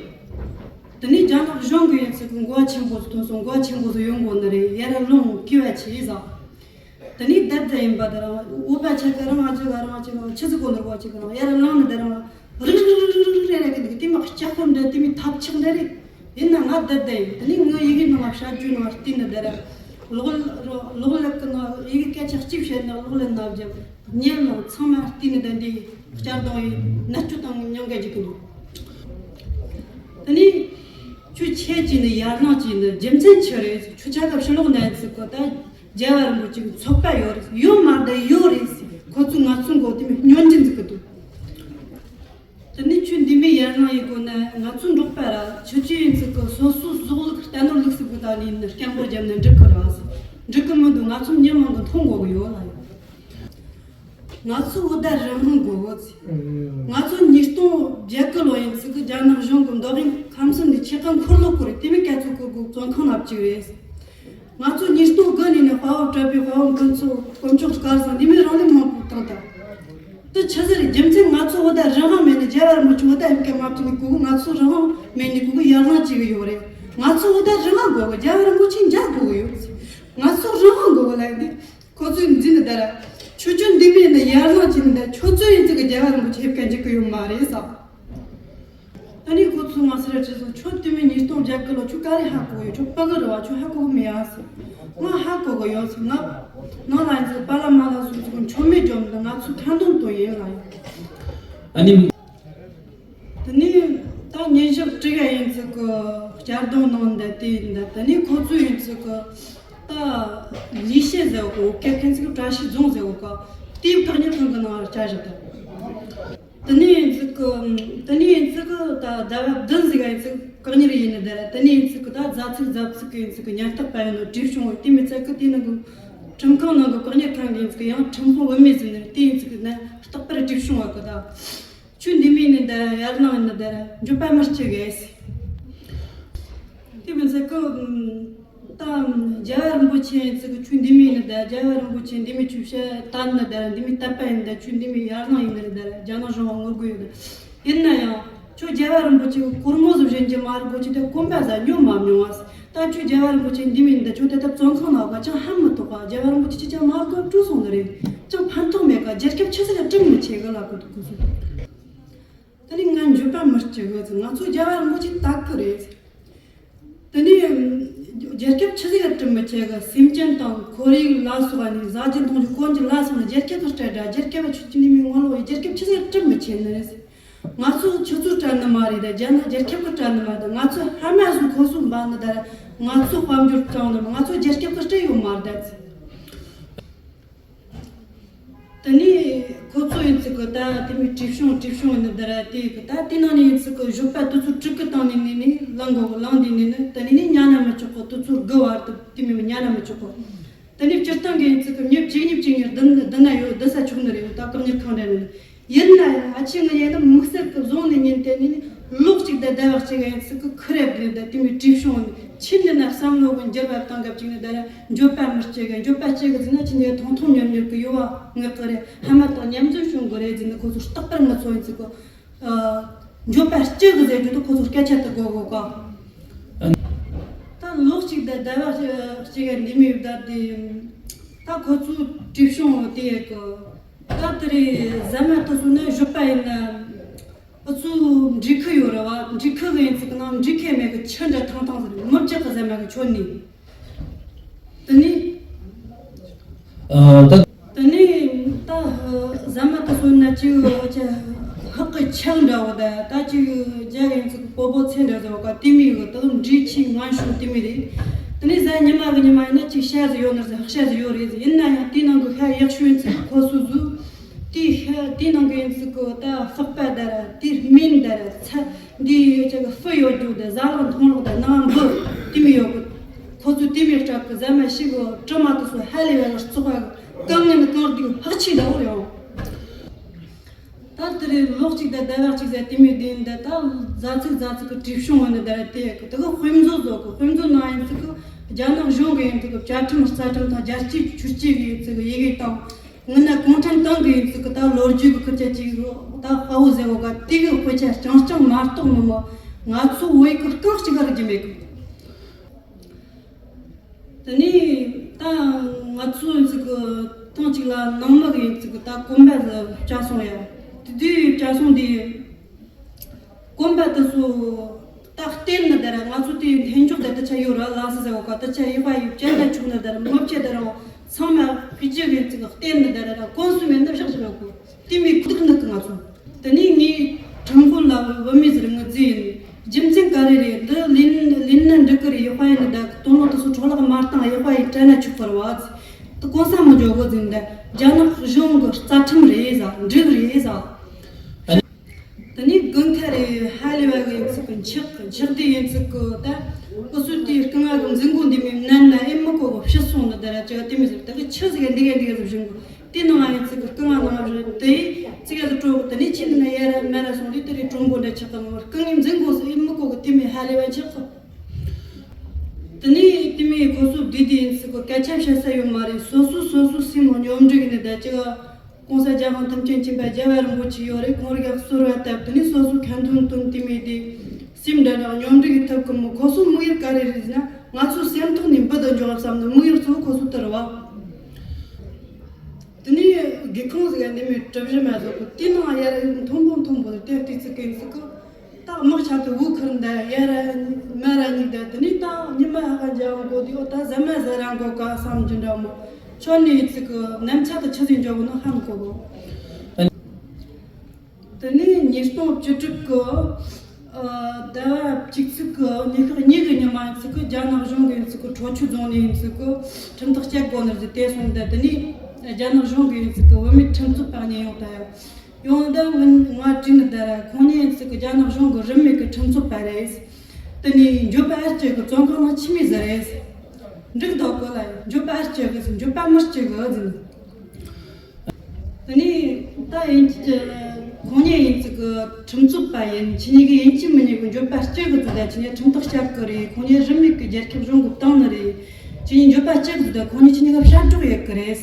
དེ་ནས་རྒྱ་ནག་གཞུང་གི་ཡིན་ཚིག་གི་འགོ་བ་ཆེན་པོ་ཚོ་ཐོན་སོང་། འགོ་བ་ཆེན་པོ་ཚོ་ཡོང་གོ་ནི་རེད། ཡར་ལོང་གི་བ་ཆེ་ཟ། དེ་ནས་བདག་ད་ཡིན་པ་དེ་རང་འོ་པ་ཆ་ག་རང་ང་ཆ་ག་རང་ཆ་ག་རང་ཆི་ཟིག་གོ་ནོར་བ་ཆ་ག་རང་ཡར་ལངས་ནི་དེ་རང་རིག་རིག་རིག་རིག་རེ་རེ་གི་འདུག་དེ་མ་ལྕགས་ཁོ་འདྲ་དེ་མི་ཐབ་ཆག་འདྲ་རེད། ཡིན་ན་ང་བསྡད་བསྡད་ཡིན། དེ་ནས་ངའི་ཡི་གེ་ནང་ལ་བྱ་རྒྱུ་ནང་བལྟས་ནས་བསྡད་ར། གློག་ཀླད་གློག་ཀླད་ཀྱི་ནང་ཡི་གེ་སྐད་ཆ་གཅིག་བཤད་ན་གློག་ཀླད་ནང་བརྒྱབ། ཉན་ནང་ཚང་མ་བལྟས་ནས་བསྡད་འདི་བསྐྱར་ལྡང་ཡིན་ན་སྐྱོ་དང་མྱང་འགའ་འཇིག་གི་འདུག་དེ་ནས་ཁྱོད་ཆེད་ཀྱི་ནི་ཡར་ལངས་ཀྱི་ནི་རྒྱུ་མཚན་ཆི་རེད། ཁྱོད་ཆ་སྐབས་ཕྱི་ལོགས་ནས་ཚིག་གོ་ད་རྒྱལ་བ་རིན་པོ་ཆེ་གི་ཚོགས་པ་ཡོད་རེད། ཡོད་མ་རེད། ཡོད་རེད། ཁོ་ཚོས་ང་ཚོ་མགོ་དེ་མི་སྙོན་འཛུགས་འཛུགས་གི་འདུག་དེ་ནས་ཁྱོད་འདི་མི་ཡར་ལངས་ཡི་གོ་ན་ང་ཚོ་འབྲོག་པ་ར་ཁྱོད་ཀྱི་ཡིན་ཚིག་གི་སོ་སོའི་ཟོག་ལུག་རྟ་ནོར་ལུག་སུ་གི་ད་ནི་ནི་སྐད་འབོད་བརྒྱབ་ནས་འགྲིག་གི་ར། འགྲིག་གི་མི་འདུག་ང་ཚོ་མྱི་མང་གི་མཐོང་དགོས་གི་ཡོད་ལ་ཡོད། ང་ཚོ་བོད་ད་རང་དབང་དགོས་གི་ཚེ། ང་ཚོ་ཉིས་སྟོང་བརྒྱད་གི་ལོ་ཡིན་ཚིག་གི་རྒྱ་ནག་གཞུང་གི་མདོ་དབྱིན་ཁམས་གསུམ་ནས་ཆེ་ཁང་འཁོར་ལོ་བསྐོར་རེད། དེ་མི་སྐད་ཚོ་གི་གི་བཙོན་ཁང་ལ་བཅུག་རེད། ང་ཚོ་ཉིས་སྟོང་དགུ་ནས་ནི་དཔའ་བོ་གྲགས་པའི་དཔའ་བོ་ཀུན་ཚོགས་དཀོན་མཆོག་དཀར་བཟང་འདི་མི་རང་ལས་མང་པོ་བཏང་ད། དེ་ཆི་ཟེར་རྒྱུ་མཚན་ང་ཚོ་བོད་ད་རང་དབང་མེད་ནི་རྒྱལ་བ་རིན་པོ་ཆེ་བོད་ད་ཡིན་སྐད་མ་བཏང་ནི་གོ་གི། ང་ཚོ་རང་དབང་མེད་ནི་གོ་གི་ཡར་ལངས་བྱེད་གི་ཡོད་རེད། ང་ཚོ་བོད་ད་རང་དབང་དགོས་གི། རྒྱལ་བ་རིན་པོ་ཆེ་མཇལ་དགོས་གི་ཡོད། ང་ཚོ་རང་དབང་དགོས་གི་ལ་ཡིན་ཏེ། ཁོ་ཚོས་འཛིན་ནི་ད་ར། ཁྱོད་ཚོས་འདི་མེད་ན་ཡར་ལངས་བྱེད་ནི་ད་ཁྱོད་ཚོས་ཡིན་ཚིག་གི་རྒྱལ་བ་རིན་པོ་ཆེ་ཕེབས་མཁན་ཅིག་གི་ཡོད་མ་རེད་ས། ཨ་ནི་ཁོ་ཚོས་ང་སེར་ཁྲི་སོང་ཁྱོད་དེ་མིན་ཉིས་སྟོང་བརྒྱད་གི་ལོ་ཁྱོད་ག་རེ་ཧ་གོ་ཡོད། ཁྱོད་ཕ་གི་རེད་བ། ཁྱོད་ཧ་གོ་གི་མེད་ཨ་ཟེར། ང་ཧ་གོ་གི་ཡོད་ཟེར། ང་ནང་ལ་ཡིན་ཚིག་པ་ལ་མ་ལ་སོང་ཚིག་མཆོད་མེ་སྒྲོན་ད་ང་ཚོ་ཁ་འདོན་དོ་ཡིན་ལ་ཡིན། ཨ་ནི། དེ་ནས་ད་ཉིན་ཞག་དྲུག་ཡ་ཡིན་ཚིག་གི་བསྐྱར་ལྡང་གནང་འདི་དེ་ཡིན་ད། དེ་ནས་ཁོ་ཚོས་ཡིན་ཚིག་གི་ད་ལི་ཤེ་ཟེར་བ་གི་སྐད་མཁན་ཚིག་བཀྲ་ཤིས་རྫོང་ཟེར་བ་གི་དེའི་བཀག་ཉར་ཁང་གི་ནང་བསྐྱལ་བཞག་ད། དེ་ནས་ཡིན་ཚིག་གི་དེ་ནས་ཡིན་ཚིག་གི་ད་ཟླ་བ་བདུན་ཟིག་ཡིན་ཚིག་བཀག་ཉར་ཡིན་ནི་དེ་ར། དེ་ནས་ཡིན་ཚིག་གི་ད་རྫ་ཚིག་རྫ་ཚིག་གི་ཡིན་ཚིག་གི་ཉར་ཐག་པ་ཡིན་ནོ་བྲིས་བྱུང་བས་དེ་མི་ཚད་གི་དེ་ནང་གི་ཁྲིམས་ཁང་ནང་གི་བཀག་ཉར་ཁང་གི་ཡིན་ཚིག་གི་ཡང་ཁྲིམས་དཔོན་བུད་མེད་ཟིན་ནི་དེ་ཡིན་ཚིག་གི་ན་རྟག་པར་བྲིས་བྱུང་བ་གི་ད། ཁྱོད་འདི་མིན་ནི་འདི་ཡར་ལངས་ནི་འདི་འགྱོད་པ་མི་སྐྱེ་གས། དེ་མིན་ཟེར་གི་ད་རྒྱལ་བ་རིན་པོ་ཆེ་ཡིན་ཟེར་གི་ཁྱོད་འདི་མིན་ནི་འདི་རྒྱལ་བ་རིན་པོ་ཆེ་འདི་མིན་ཁྱོད་བཤད་སྟན་ནི་འདི་འདི་མིན་དད་པ་ཡིན་འདི་ཁྱོད་འདི་མིན་ཡར་ལངས་ཡིན་ནི་འདི་རྒྱ་ནག་གཞུང་ལ་ངོ་རྒོལ་ཡོད་ཡིན་ན་ཡང་། ཁྱོད་རྒྱལ་བ་རིན་པོ་ཆེ་གི་སྒོར་མོ་ཟིག་བྱིན་གྱི་མ་རེད། གོ་ཆེ་དེ་གོམ་པ་ཟ་ཉོ་མ་མྱོང་བ། ད་ཁྱོད་རྒྱལ་བ་རིན་པོ་ཆེ་འདི་མིན་འདི་ཁྱོད་དེ་ལྟར་བཙོན་ཁང་ནང་བ་ཅང་ཧ་མི་ཐོགས་པ། རྒྱལ་བ་རིན་པོ་ཆེ་ཅི་ཅང་མ་དགོས་སྤྲོ་སོང་ནི་རེད། ཅང་ཕན་ཐོགས་མེད་ཀ་རྒྱལ་ཁབ་ཆི་ཟིག་ལ་དྲིན་མི་ཆེ་གི་ལ་གོ་དུ་གོ་སོང་། དེ་ནི་ང་འགྱོད་པ་མི་སྐྱེ་གི་ང་ཚོ་རྒྱལ་བ་རིན་པོ་ཆེ་དག་གི་རེད། དེ་ནས་རྒྱལ་ཁབ་ཆི་ཟིག་ལ་དྲིན་མི་ཆེ་གི་སེམས་ཅན་དང་ཁོར་ཡུག་ལ་སོགས་པ་ནི་བཟའ་རྒྱུ་འཐུང་རྒྱུ་གོན་རྒྱུ་ལ་སོགས་ནི་རྒྱལ་ཁབ་ཀྱི་སྤྲད་དྲ་རྒྱལ་ཁབ་ཆུ་ཆུ་ནི་མི་ངོ་ལོག་རྒྱལ་ཁབ་ཆི་ཟིག་ལ་དྲིན་མི་ཆེ་ནི་རེད། ང་ཚོ་ཆུ་ཚོད་སྤྲད་ནི་མ་རེད་ད་རྒྱ་ནག་རྒྱལ་ཁབ་ཀྱི་སྤྲད་ནི་མ་རེད་ད། ང་ཚོ་ཧ་མ་སོང་ཁོ་སོང་འབའ་ནི་ད་ང་ཚོ་དཔལ་འབྱོར་སྤྲང་ནི་མ་ང་ཚོ་རྒྱལ་ཁབ་ཀྱི་སྤྲད་ཡོད་མ་རེད་ད། དེ་ནས་ཁོ་ཚོ་ཡིན་ཚིག་གི་ད་དེ་མི་བྲིས་བྱུང་བྲིས་བྱུང་ཡིན་ནི་ད་ར་དེ་གི་ད་དེ་ནང་ནས་ཡིན་ཚིག་གི་བཞོགས་པ་དུས་ཚོད་དྲུག་གི་སྟེང་ནས་ནས་ནས་ལངས་དགོ་གི་ལངས་དེ་ནས་ནི་དེ་ནས་ནི་ཉལ་ན་མི་ཆོག་གི་དུས་ཚོད་དགུ་བར་དུ་དེ་མི་ཉལ་ན་མི་ཆོག་གི་དེ་ནས་སྤྱིར་བཏང་གི་ཡིན་ཚིག་གི་མྱི་གཅིག་མྱི་གཅིག་ཉིད་བསྡད་ན་ཡོད་བསྡད་ས་ཆོག་ནི་རེད། ད་བཀག་ཉར་ཁང་འདྲ་ནི་ཡིན་ན་ཡང་ཨ་ཆེ་ངི་ཡིན་ན་དམིགས་བསལ་གི་བཟུང་ནས་ཉིན་དེ་ནི་ལོ་གཅིག་དང་ཟླ་བ་གཅིག་ཡིན་ཚིག་གི་ཁུར་ཡབ་དེ་ད་དེ་མི་བྲིས་བྱུང་ནི་ཆི་འདི་ན་བསམ་བློ་གི་འགྱུར་བ་བཏང་སྐབས་གཅིག་ནི་ད་ར་འགྱོད་པ་མི་སྐྱེ་གི་འགྱོད་པ་སྐྱེ་གི་ཟིན་ན་ཆི་འདི་ཐོང་ཐོང་ཉམས་ཉམས་གི་ཡོད་བ་ངི་གི་རེད། ཧ་མ་དང་མཉམ་འཛོམས་བྱུང་གི་རེད་ཟིན་ནི་ཁོ་ཚོ་རྟག་པར་ངི་ཚོ་ཡིན་ཚིག་གི་འགྱོད་པ་སྐྱེ་གི་ཟེར་རྒྱུ་དུ་ཁོ་ཚོ་སྐད་ཆ་དུ་གོ་གོ་ག་ད་ལོ་གཅིག་དང་ཟླ་བ་གཅིག་ག་འདི་མི་ཡོད་ད་དེ་ད་ཁོ་ཚོ་བྲིས་བྱུང་དེ་གི་ད་དེ་རེད། ཟ་མ་དུ་སོང་ན་བཞོགས་པ་ཡིན་ན། ཨུ་ཚུགས་འབྲི་ཁུ་ཡོད་རེད་བ། འབྲི་ཁུ་གི་ཡིན་ཚིག་ནང་འབྲི་ཁུ་མེད་གི་ཆུ་འདྲ་ཐང་ཐང་ཟེར་མི་བཅག་གི་ཟ་མ་གི་ཆོད་ནི། དེ་ནི། ཨ་ད། དེ་ནི་ད་ཟ་མ་དུ་སོང་ན་ཅིག་ཅི་ཧག་གི་ཆག་འདྲ་བོ་ད་ད་ཅིག་རྒྱ་ཡིན་ཚིག་པོ་པོ་ཚེ་འདྲ་ཟེར་བ་ག་དེ་མི་གི་ད་འབྲི་ཆི་ངན་ཤོས་དེ་མི་རེད། དེ་ནི་ཟ་ཉི་མ་གི་ཉི་མ་ཡིན་ན་ཅིག་ཤ་ཟི་ཡོད་ནི་ཟ་ཧག་ཤ་ཟི་ཡོད་རེད་ཟེར་ཡིན་ན་ཡང་དེ་ནང་གི་ཤ་ཡག་ཤོས་ཡིན་ཚིག་ཁོ་སུ་ཟུ། དེའི་ཤ་དེའི་ནང་གི་ཡིན་ཚིག་གི་ད་ལྷག་པ་ད་ར་དེའི་སྨན་ད་ར་ཚ་འདི་ཡོད་ཅག་གི་ཕུ་ཡོད་རྒྱུ་ད་ཟ་ལག་འཐུང་ལག་ད་ནང་འབུ་དེ་མི་ཡོད་གི་ཁོ་ཚོས་དེ་མི་སྐྲག་གི་ཟ་མ་ཤི་གི་དྲི་མ་དུ་སོ་ཧ་ལས་བ་ལ་བཙོག་པ་གི་གང་ངན་གང་སྡུག་ཧག་ཆེ་ད་འོ་ཡོང་། ད་དེ་རེད་ལོ་གཅིག་དང་ཟླ་བ་གཅིག་ཟེར་དེ་མི་བདེན་འདི་ད་ཟ་ཚིག་ཟ་ཚིག་གི་བྲིས་བྱུང་བ་ནི་ད་ར་དེ་གི་དེ་གི་དཔེ་མཛོད་བཟོ་གི་དཔེ་མཛོད་ནང་ཡིན་ཚིག་གི་རྒྱ་ནག་གཞུང་གི་ཡིན་ཚིག་གི་བཅའ་ཁྲིམས་རྩ་ཁྲིམས་དང་རྒྱལ་སྤྱིའི་ཆོས་སྤྱི་གི་ཡིན་ཚིག་གི་ཡི་གེ་དང་། ངི་ན་གུང་ཁྲན་ཏང་གི་ཡིན་ཚིག་གི་ད་ལོ་རྒྱུས་གི་ཁུར་ཆ་ཅིག་ད་དཔའ་བོ་ཟེར་བ་ག་དེ་གི་དཔེ་ཆ་རྐྱང་རྐྱང་མ་གཏོགས་མི་མོ་ང་ཚོ་བོད་གི་རྐང་གཅིག་ག་རིག་རྒྱུ་མེད་གི་དེ་ནས་ད་ང་ཚོ་ཡིན་ཚིག་གི་ཐེངས་གཅིག་ལ་ནང་མི་གི་ཡིན་ཚིག་གི་ད་གོམ་པ་ཟིག་བཅའ་སོང་ཡ། དེ་དུས་བཅའ་སོང་དེ་གོམ་པ་དེ་ཚོ་ད་བསྟན་ནི་ད་ ང་ཚོ་དེའི་ལྷན་འཇོག་དེ་ད་ཆ་ཡོད་ར་ལ་སི་ཟེར་བ་ཀ་ད་ཆ་ཡི་ཧྭ་ཡི་བཅད་ད་ཆུག་ན་ད་ར་མི་བཅད་ད་ར་ཚང་མ་ཕི་ཅི་གི་ཚིག་གི་བརྟེན་ནི་ད་ར་ར་གོང་སུ་མེད་ན་བཞག་བཞག་ཡོད་གོ། དེ་མི་ཁུ་ཐུག་ནི་གི་ང་ཚོ་དེ་ནས་ངའི་ཁྲིམས་དཔོན་ལ་བུད་མེད་ཟེར་ངི་རྫི་ཡིན། རྒྱུ་མཚན་ག་རེ་རེད། འདི་ལིན་ལིན་ན་འགྲིག་གི་རེད། ཡི་ཧྭ་ཡི་ནི་ད་དོན་ལོ་དེ་ཚོ་འཕྲོ་བརླག་མ་བཏང་ཡི་ཧྭ་ཡི་བྲལ་ན་ཆོག་པར་བ་ཟེར། དེ་གོང་ས་མི་འཇོག་གི་ཟེར་ནི་ད་རྒྱ་ནག་གཞུང་གི་རྩ་ཁྲིམས་རེད་ཟེར། འགྲིག་རེད་ཟེར། དེ་ནས་དགུན་ཁ་རེ་ཧ་ལས་པ་གི་ཡིན་ཚིག་གི་འཁྱག་འཁྱག་དེ་ཡིན་ཚིག་གི་ད་འུ་ཚོ་དེའི་རྐང་ང་གི་མཛུབ་མགོ་འདི་མི་མནན་ན་ཨེ་མི་གོ་གི་ཕྱི་སོང་ནི་ད་ར་ཅི་ག་དེ་མི་ཟེར། ད་གི་ཆི་ཟིག་ག་འདི་ག་འདི་ག་ཟེར་བཞིན་གི་དེ་ནང་ཡིན་ཚིག་གི་རྐང་ང་ནང་རེ་དེ་ཚིག་ག་ལ་སྤྲོ་གི་དེ་ནས་ཕྱི་ནས་ཡར་མར་སོང་དུས་དེ་རེ་གྲུང་པོ་འདྲ་ཆགས་གི་མི་རྐང་ངའི་མཛུབ་མགོ་སུ་ཨེ་མི་གོ་གི་དེ་མི་ཧ་ལས་པ་འཁྱག་གི། དེ་ནས་དེ་མི་ཁོ་ཚོ་བསྡུས་དེ་ཡིན་ཚིག་གི་སྐད་ཆ་བཤད་ས་ཡོད་མ་རེད། སོ་སོ་སོ་སོ་སེམས་སྙོམ་སྒྲིག་ནི་ད་ཅི་ག་གོང་ས་རྒྱལ་དབང་ཐམས་ཅད་མཁྱེན་པ་རྒྱལ་བ་རིན་པོ་ཆེ་ཡོད་རེད། ཁོང་རིགས་གསོལ་བ་བཏབ། དེ་ནས་སོ་སོ་ཁ་འདོན་དོན་དེ་མེད་དེ་སེམས་འདྲ་འདྲ་སྙོམས་སྒྲིག་གི་ཐབས་གི་མོ་ཁོ་ཚོ་དམིགས་ཡུལ་ག་རེ་རེད་ཟེར་ན་ང་ཚོ་སེམས་ཐོག་ནས་འབུད་དུ་འཇོག་བསམ་ནི་དམིགས་ཡུལ་གཙོ་བོ་ཁོ་ཚོ་དེ་རེད་བ། དེ་ནས་སྒེའུ་ཁུང་ཟིག་ག་འདི་མོའི་གྲུ་བཞི་མ་ཟོག་གི་དེ་ནང་ཡར་མཐོན་པོ་མཐོན་པོ་དེ་ལྟའི་ཚིག་གི་ཚིག་གི་ད་དམག་ཆ་དེ་དབུ་ཁུར་འདི་ཡར་མར་གཉིས་ད་དེ་ནས་ད་ཉི་མ་ཧ་ག་འཇའ་འོང་གོ་དེ་འོ་ད་ཟ་མ་ཟ་ར་འགོ་ག་བསམ་གྱི་འདྲ་མོ། ཆོ་ནས་ཚིག་གི་ནམ་ཆ་དུ་ཆི་ཟིག་འཇོག་གི་ནོ་ཧ་མི་གོ་གོ། དེ་ནས་ཉིས་སྟོང་བཅུ་དྲུག་གི་ཟླ་བ་གཅིག་ཚིག་གི་ཉི་ཤུ་གཉིས་གི་ཉི་མ་ཚིག་གི་རྒྱ་ནག་གཞུང་གི་ཚིག་གི་ཁྲོ་ཆུ་རྫོང་ནས་ཚིག་གི་ཁྲིམས་ཐག་བཅད་དགོས་ནི་ཟིག་དེ་སོང་ད་དེ་ནས་རྒྱ་ནག་གཞུང་གི་ཚིག་གི་བུད་མེད་ཁྲིམས་རྩོད་པ་གཉིས་ཡོང་ད་ཡ། ཡོང་ད་ང་ང་དྲིས་ནི་ད་ར་ཁོང་གཉིས་ཚིག་གི་རྒྱ་ནག་གཞུང་གི་རིན་མེད་གི་ཁྲིམས་རྩོད་པ་རེད། དེ་ནས་འགྱོད་པ་ཨེ་སྐྱེ་གི་བཙོན་ཁང་ནང་ཁྱིམ་མི་ཟིག་རེད། འགྲིག་འདུག་གོ་ལ་འགྱོད་པ་ཨེ་སྐྱེ་གི་འགྱོད་པ་མི་སྐྱེ་གི་ཟིན། དེ་ནས་ད་ཡིན་གྱི་ཁོང་གཉིས་ཡིན་ཚིག་གི་ཁྲིམས་རྩོད་པ་ཡིན་ཁྱེད་གཉིས་ཀྱི་ཡིན་གཅིག་མིན་གཉིས་ཀྱི་འགྱོད་པ་སྐྱེ་གི་ཚུལ་ད་ཁྱེད་གཉིས་ཁྲིམས་ཐག་བཅད་གི་རེད། ཁོང་གཉིས་རིན་མེད་གི་རྒྱལ་ཁབ་གཞུང་གི་བཏང་ནི་རེད། ཁྱེད་གཉིས་འགྱོད་པ་སྐྱེ་གི་ཚུལ་ད་ཁོང་གཉིས་ཁྱེད་གཉིས་ཀ་ཤ་འགྲོགས་ཡོད་གི་རེད།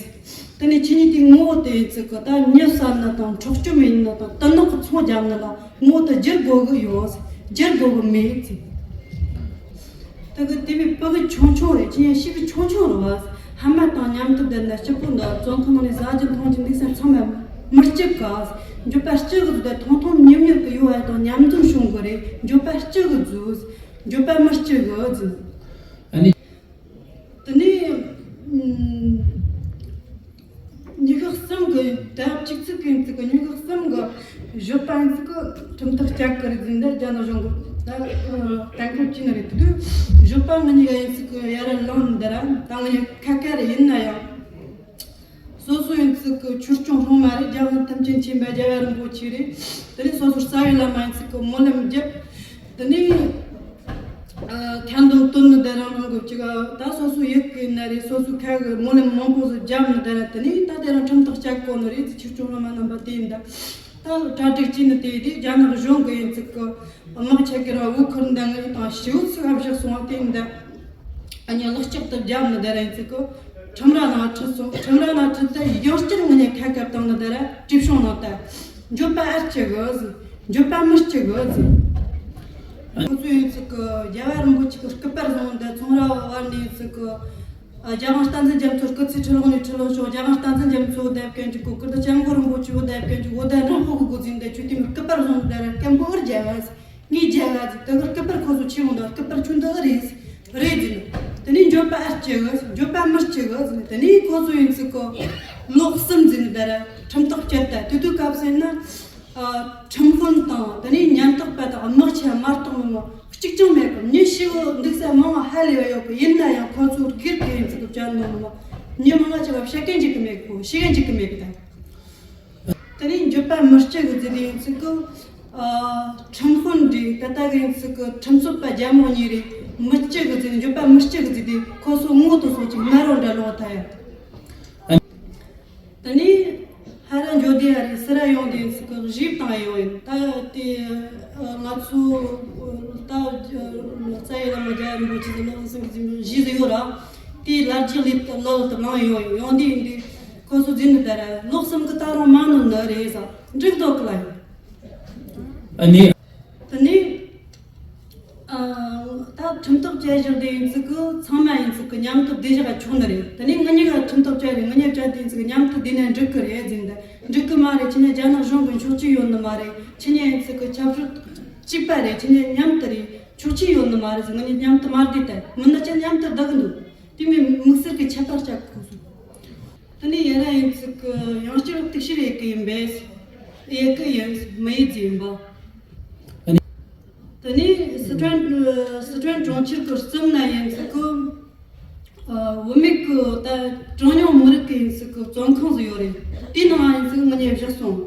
དེ་ནས་ཁྱེད་གཉིས་དེའི་ངོ་བོ་དེ་ཡིན་ཚིག་གི་ད་མྱི་བསད་ནི་དང་འཕྲོག་བཅོམ་ཡིན་ནི་དང་གཏི་ནག་གི་ཚོང་རྒྱབ་ནི་ལ་ངོ་བོ་དེ་བསྒྱུར་དགོས་གི་ཡོད། བསྒྱུར་དགོས་གི་མེད་ཚིག་ད་གི་དེ་མི་ཕ་གི་ཆུང་ཆུང་རེད། ཁྱེད་གཉིས་ཤི་གི་ཆུང་ཆུང་རེད་བ། ཕ་མ་དང་མཉམ་དུ་བསྡད་ན་སྐྱིད་པོ་འདུག་བཙོན་ཁང་ནང་ནས་ཟ་རྒྱུ་འཐུང་རྒྱུ་འདུག་ས་ཚང་མ་མི་སྐྱིད་ག་འགྱོད་པ་སྐྱིད་གི་འདུག་ད་ཐུང་ཐུང་མྱུར་མྱུར་གི་ཡོད་བ་དང་མཉམ་འཛོམས་བྱུང་གི་རེད། འགྱོད་པ་སྐྱིད་གི་འདུག་འགྱོད་པ་མི་སྐྱིད་གི་འདུག་ཨ་ནི། དེ་ནས་ཉི་ཤུ་གསུམ་གི་ཟླ་བ་གཅིག་ཚིག་གི་ཚིག་གི་ཉི་ཤུ་གསུམ་གི་ཞོགས་པ་ཡིན་ཚིག་གི་ཁྲིམས་ཐག་བཅད་གི་རེད་ཟིན་ད་རྒྱ་ནག་གཞུང་གི་ད་གཏན་འཁེལ་བྱས་ནི་རེད། དེ་དུས་ཞོགས་པ་ང་གཉིས་ཀ་ཡིན་ཚིག་གི་ཡར་ལངས་འདི་ར་ད་ང་གཉིས་ཁ་ཁ་རེ་ཡིན་ན་ཡང་། སོ་སོ་ཡིན་ཚིག་གི་ཆོས་སྐྱོང་སློབ་མ་རེད། རྒྱལ་དབང་ཐམས་ཅད་མཁྱེན་པ་རྒྱལ་བ་རིན་པོ་ཆེ་རེད། དེ་ནས་སོ་སོ་རྩ་བའི་བླ་མ་ཡིན་ཚིག་གི་སྨོན་ལམ་བརྒྱབ། དེ་ནས་ཁ་འདོན་བཏོན་ནི་དེ་རང་རང་གི་ཅིག་ད་སོ་སོ་ཡིད་གི་ན་རེད། སོ་སོ་ཁ་གི་སྨོན་ལམ་མང་པོ་ཟིག་བརྒྱབ་ནི་དེ་ར་དེ་ནས་ད་དེ་རང་ཁྲིམས་ཐག་བཅད་གོ་ནི་རེད། ཆོས་སྐྱོང་སློབ་མ་རྣམ་པ་དེ་ཡིན་ད་ད་གྲ་སྒྲིག་བྱས་ནི་དེ་དེ་རྒྱ་ནག་གཞུང་གི་ཡིན་ཚིག་གི་དམག་ཆ་གི་རང་དབུ་ཁུར་འདི་ངའི་དང་ཞེའུ་ཚིག་ཨ་བཞག་སོང་བ་དེ་འདི་ཨ་ནི་ལག་ལྕགས་དུ་བརྒྱབ་ནི་དེ་ར་ཡིན་ཚིག་གི་ཁྲིམས་ར་ནང་ཁྲིད་སོང་། ཁྲིམས་ར་ནང་ཁྲིད་དེ་ཡང་བསྐྱར་ངི་ནས་ཁ་བཀབ་བཏང་ནི་དེ་ར་བྲིས་ཤོང་ནང་ལྟ་འགྱོད་པ་ཨེ་སྐྱེ་གི་ཟིག་འགྱོད་པ་མི་སྐྱེ་གི་ཟིག་ཁོ་ཚོ་ཡིན་ཚིག་གི་རྒྱལ་བ་རིན་པོ་ཆེ་གི་སྐུ་པར་བཟུང་འདི་ཚོང་ར་བར་ནས་ཡིན་ཚིག་གི་རྒྱལ་དབང་བསྟན་འཛིན་རྒྱ་མཚོ་སྐུ་ཚེ་ཁྲི་ལོ་ནས་ཁྲི་ལོ་ཤོག་རྒྱལ་དབང་བསྟན་འཛིན་རྒྱ་མཚོ་བོད་དེབ་སྐད་འཇུག་གོ་ཀིརྟི་སྐྱབས་མགོན་རིན་པོ་ཆེ་བོད་དེབ་སྐད་འཇུག་བོད་དེབ་རིན་པོ་གི་གོ་འཛིན་དེ་ཆོས་དེ་མི་སྐུ་པར་བཟུང་དེ་ར་སྐད་འབོད་ཨུར་རྒྱལ་བ་ངའི་རྒྱལ་བ་ཟིག་དེ་གར་སྐུ་པར་ཁོ་ཚོ་ཆེ་མོ་འདུག་སྐུ་པར་ཆུང་འདུག་ཨུ་རེད་ཟིག་རེད་ཟིག་ནི་དེ་ནས་འགྱོད་པ་ཨར་སྐྱེ་གི་ཟིག་འགྱོད་པ་མི་སྐྱེ་གི་ཟིག་ནི་དེ་ནས་ཁོ་ཚོ་ཡིན་ཚིག་གི་ལོ་གསུམ་ཟིག་ནི་དེ་ར་ཁྲིམས་ཐག་བཅད་ད་དེ་དུས་སྐབས་སུ་ཡིན་ན། ཁྲིམས་དཔོན་དང་དེ་ནས་ཉེན་རྟོག་པ་དང་དམག་ཆེ་དམག་སྟོང་མི་མང་གཅིག་ཀྱང་མེད་གི་མྱི་ཤི་བོ་འདུག་ས་མང་བ་ཧ་ལས་པ་ཡོད་གི་ཡིན་ན་ཡང་ཁོ་ཚོ་སྒེར་གི་ཡིན་ཚིག་གི་བཅད་ནོ་མི་མང་མྱི་མང་ང་ཆེ་བ་བཤད་མཁན་ཅིག་གི་མེད་གི་ཤེས་མཁན་ཅིག་གི་མེད་གི་ད། དེ་ནས་འགྱོད་པ་མི་སྐྱེ་གི་ཟེར་དེ་ཡིན་ཚིག་གི་ཁྲིམས་དཔོན་རེད། ད་ལྟ་གི་ཡིན་ཚིག་གི་ཁྲིམས་རྩོད་པ་རྒྱ་མོ་གཉིས་རེད། མི་སྐྱེ་གི་ཟེར་འགྱོད་པ་མི་སྐྱེ་གི་ཟེར་དེ་ཁོ་ཚོ་ངོ་དུ་སོགས་ཅིག་མ་རོ་འདྲ་ལོག་ད་ཡ། དེ་ནས་ཧ་ར་འཇོ་དེ་ཨ་རི་སི་ར་ཡོང་དེ་ཚིག་གི་གཞིས་བཏང་ཡོང་ཡིན། ད་དེ་ང་ཚོ་ད་རྩ་ཡི་བླ་མ་རྒྱལ་བ་རིན་པོ་ཆེ་ཟེར་ལོ་གསུམ་གི་གཞིས་ཟིག་ཡོད་ར། དེའི་ལ་རྒྱུ་ལི་ལོ་དུ་མང་ཡོང་ཡིན། ཡོང་དེ་ཡིན་དེ་ཁོ་ཚོ་འཛིན་ནི་ད་ར་ལོ་གསུམ་གི་ད་རུང་མང་ནི་ནི་རེད་ཟ་འགྲིག་འདུག་གི་ལ་ཡིན། ཨ་ནི། དེ་ནས། ད་ཁྲིམས་ཐག་བཅད་བཞག་དེ་ཡིན་ཚིག་གི་ཚང་མ་ཡིན་ཚིག་གི་མཉམ་དུ་བསྡད་བཞག་ཆོག་ནི་རེད། དེ་ནས་ང་གཉིས་ཀ་ཁྲིམས་ཐག་བཅད་རེད། ང་གཉིས་བཅད་དེ་ཡིན་ཚིག་གི་མཉམ་དུ་བསྡད་ན་འགྲིག་གི་རེད་ཟེར་འདི་འགྲིག་གི་མ་རེད། ཁྱེད་གཉིས་རྒྱ་ནག་གཞུང་གི་ཕྱོགས་གཅིག་ཡོད་ནི་མ་རེད། ཁྱེད་གཉིས་ཡིན་ཚིག་གི་ཆབ་སྲིད་གཅིག་པ་རེད། ཁྱེད་གཉིས་མཉམ་དུ་རེད། ཆོག་མཆན་ཡོད་ནི་མ་རེད་ཟེར། ང་གཉིས་མཉམ་དུ་མ་བསྡད་དེ། མིན་ན་ཅང་མཉམ་དུ་བསྡད་གི་འདུག་དེ་མིན་དམིགས་བསལ་གྱི་ཁྱད་པར་ཆགས་གི་སོང་། དེ་ནས་ཡིན་ན་ཡིན་ཚིག་གི་ཡང་བསྐྱར་གཏུག་བཤེར་ཡེད་གི་ཡིན་པས། ཡེད་གི་ཡིན། མི་ཡེད་རྒྱུ་ཡིན་པ། དེ་ནས་སི་ཁྲོན་སི་ཁྲོན་གྲོང་ཁྱེར་གི་གཙུག་ན་ཡིན་ཚིག་གི་ཨ། བུད་མེད་ཀྱི་ད་གྲངས་ཉུང་མི་རིགས་ཀྱི་ཡིན་ཚིག་གི་བཙོན་ཁང་ཟིག་ཡོད་རེད། དེའི་ནང་ཡིན་ཚིག་ང་གཉིས་བཞག་སོང་།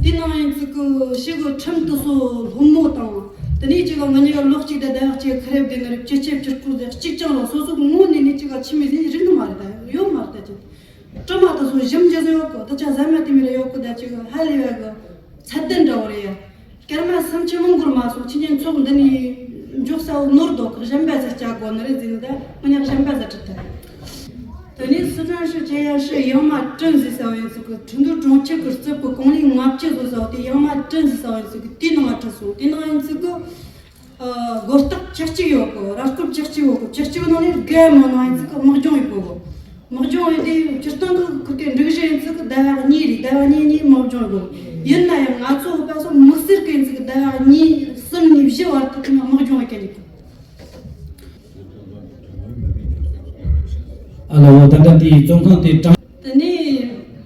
དེའི་ནང་ཡིན་ཚིག་གི་ཕྱི་གི་ཁྲིམས་དེ་ཚོ་སློབ་མོ་དང་། དེ་ནས་ཅིག་ང་གཉིས་ལོ་གཅིག་དང་ཟླ་བ་གཅིག་ཁ་རེ་བསྡད་ནི་རེད། སྤྱི་ཁྱབ་སྤྱི་སྐོར་དེ་གཅིག་ཀྱང་རང་སོ་སོ་གི་ངོ་ནས་ནི་ཅིག་ཆི་མོ་ཟིག་རིག་ནི་མ་རེད། ད་ཡོད་མ་རེད། ད་ཅིག་དྲི་མ་དེ་ཚོ་ཞིབ་འཇུག་ཟིག་ཡོད་གི། ད་ཆ་ཟ་མ་དེ་མི་ལ་ཡོད་གི། ད་ཅིག་ཧ་ལས་པ་གི་ཚད་ལྡན་འདྲ་བོ་རེད་ཡ། སྐར་མ་སུམ་ཅུ་མང་པོར་མ་སོང་། ཁྱེད་ཉིད་ཚོགས་འདི་ནས་འཇོག་ས་བོ་ནོར་འདུག་གི། གཞན་པ་ཟིག་བཅའ་དགོས་ནི་རེད་ཟེར་ནི། ད་ང་གཉིས་གཞན་པ་ཟིག་ཁྲིད་ཐལ། དེ་ནས་སི་ཁྲོན་ཧྲི་ཅེ་ཡ་ཧྲི་ཡང་མ་ཀྲིན་ཟེར་ས་བོ་ཡིན་ཚིག་གི་ཁྲིན་ཏུའུ་གྲོང་ཁྱེར་གི་རྩིབ་གི་ཀོང་ལི་ལྔ་བཅུ་ཟེར་ས་བོ་དེ་ཡང་མ་ཀྲིན་ཟེར་ས་བོ་ཡིན་ཚིག་གི་དེའི་ནང་ང་ཁྲིད་སོང་། དེའི་ནང་ཡིན་ཚིག་གི་ཨ། སྒོ་རྟགས་བཅུ་གཅིག་ཡོད་གི། ར་སྐོར་བཅུ་གཅིག་ཡོད་གི། བཅུ་གཅིག་ནང་ནས་བརྒྱད་མ་ནང་ཡིན་ཚིག་གི་དམག་སྦྱོང་ཡོད་གི། དམག་སྦྱོང་ཡིན་དེ་སྤྱིར་བཏང་གི་ཁུར་གི་འགྲིག་གཞི་ཡིན་ཚིག་གི་ཟླ་བ་གཉིས་རེད། ཟླ་བ་གཉིས་གཉིས་དམག་སྦྱོང་ཡོད་གི། ཡིན་ན་ཡང་ང་ཚོ་བོད་པ་ཚོ་དམིགས་བསལ་གི་ཡིན་ཚིག་གི་ཟླ་བ་གཉིས་གསུམ་ནས་བཞི་བར་དུ་དམག་སྦྱོང་ཡོད་གི་འདུག་ཨ་ལོ། ད་ལྟ་དེའི་བཙོན་ཁང་དེ་གྲངས། དེ་ནས་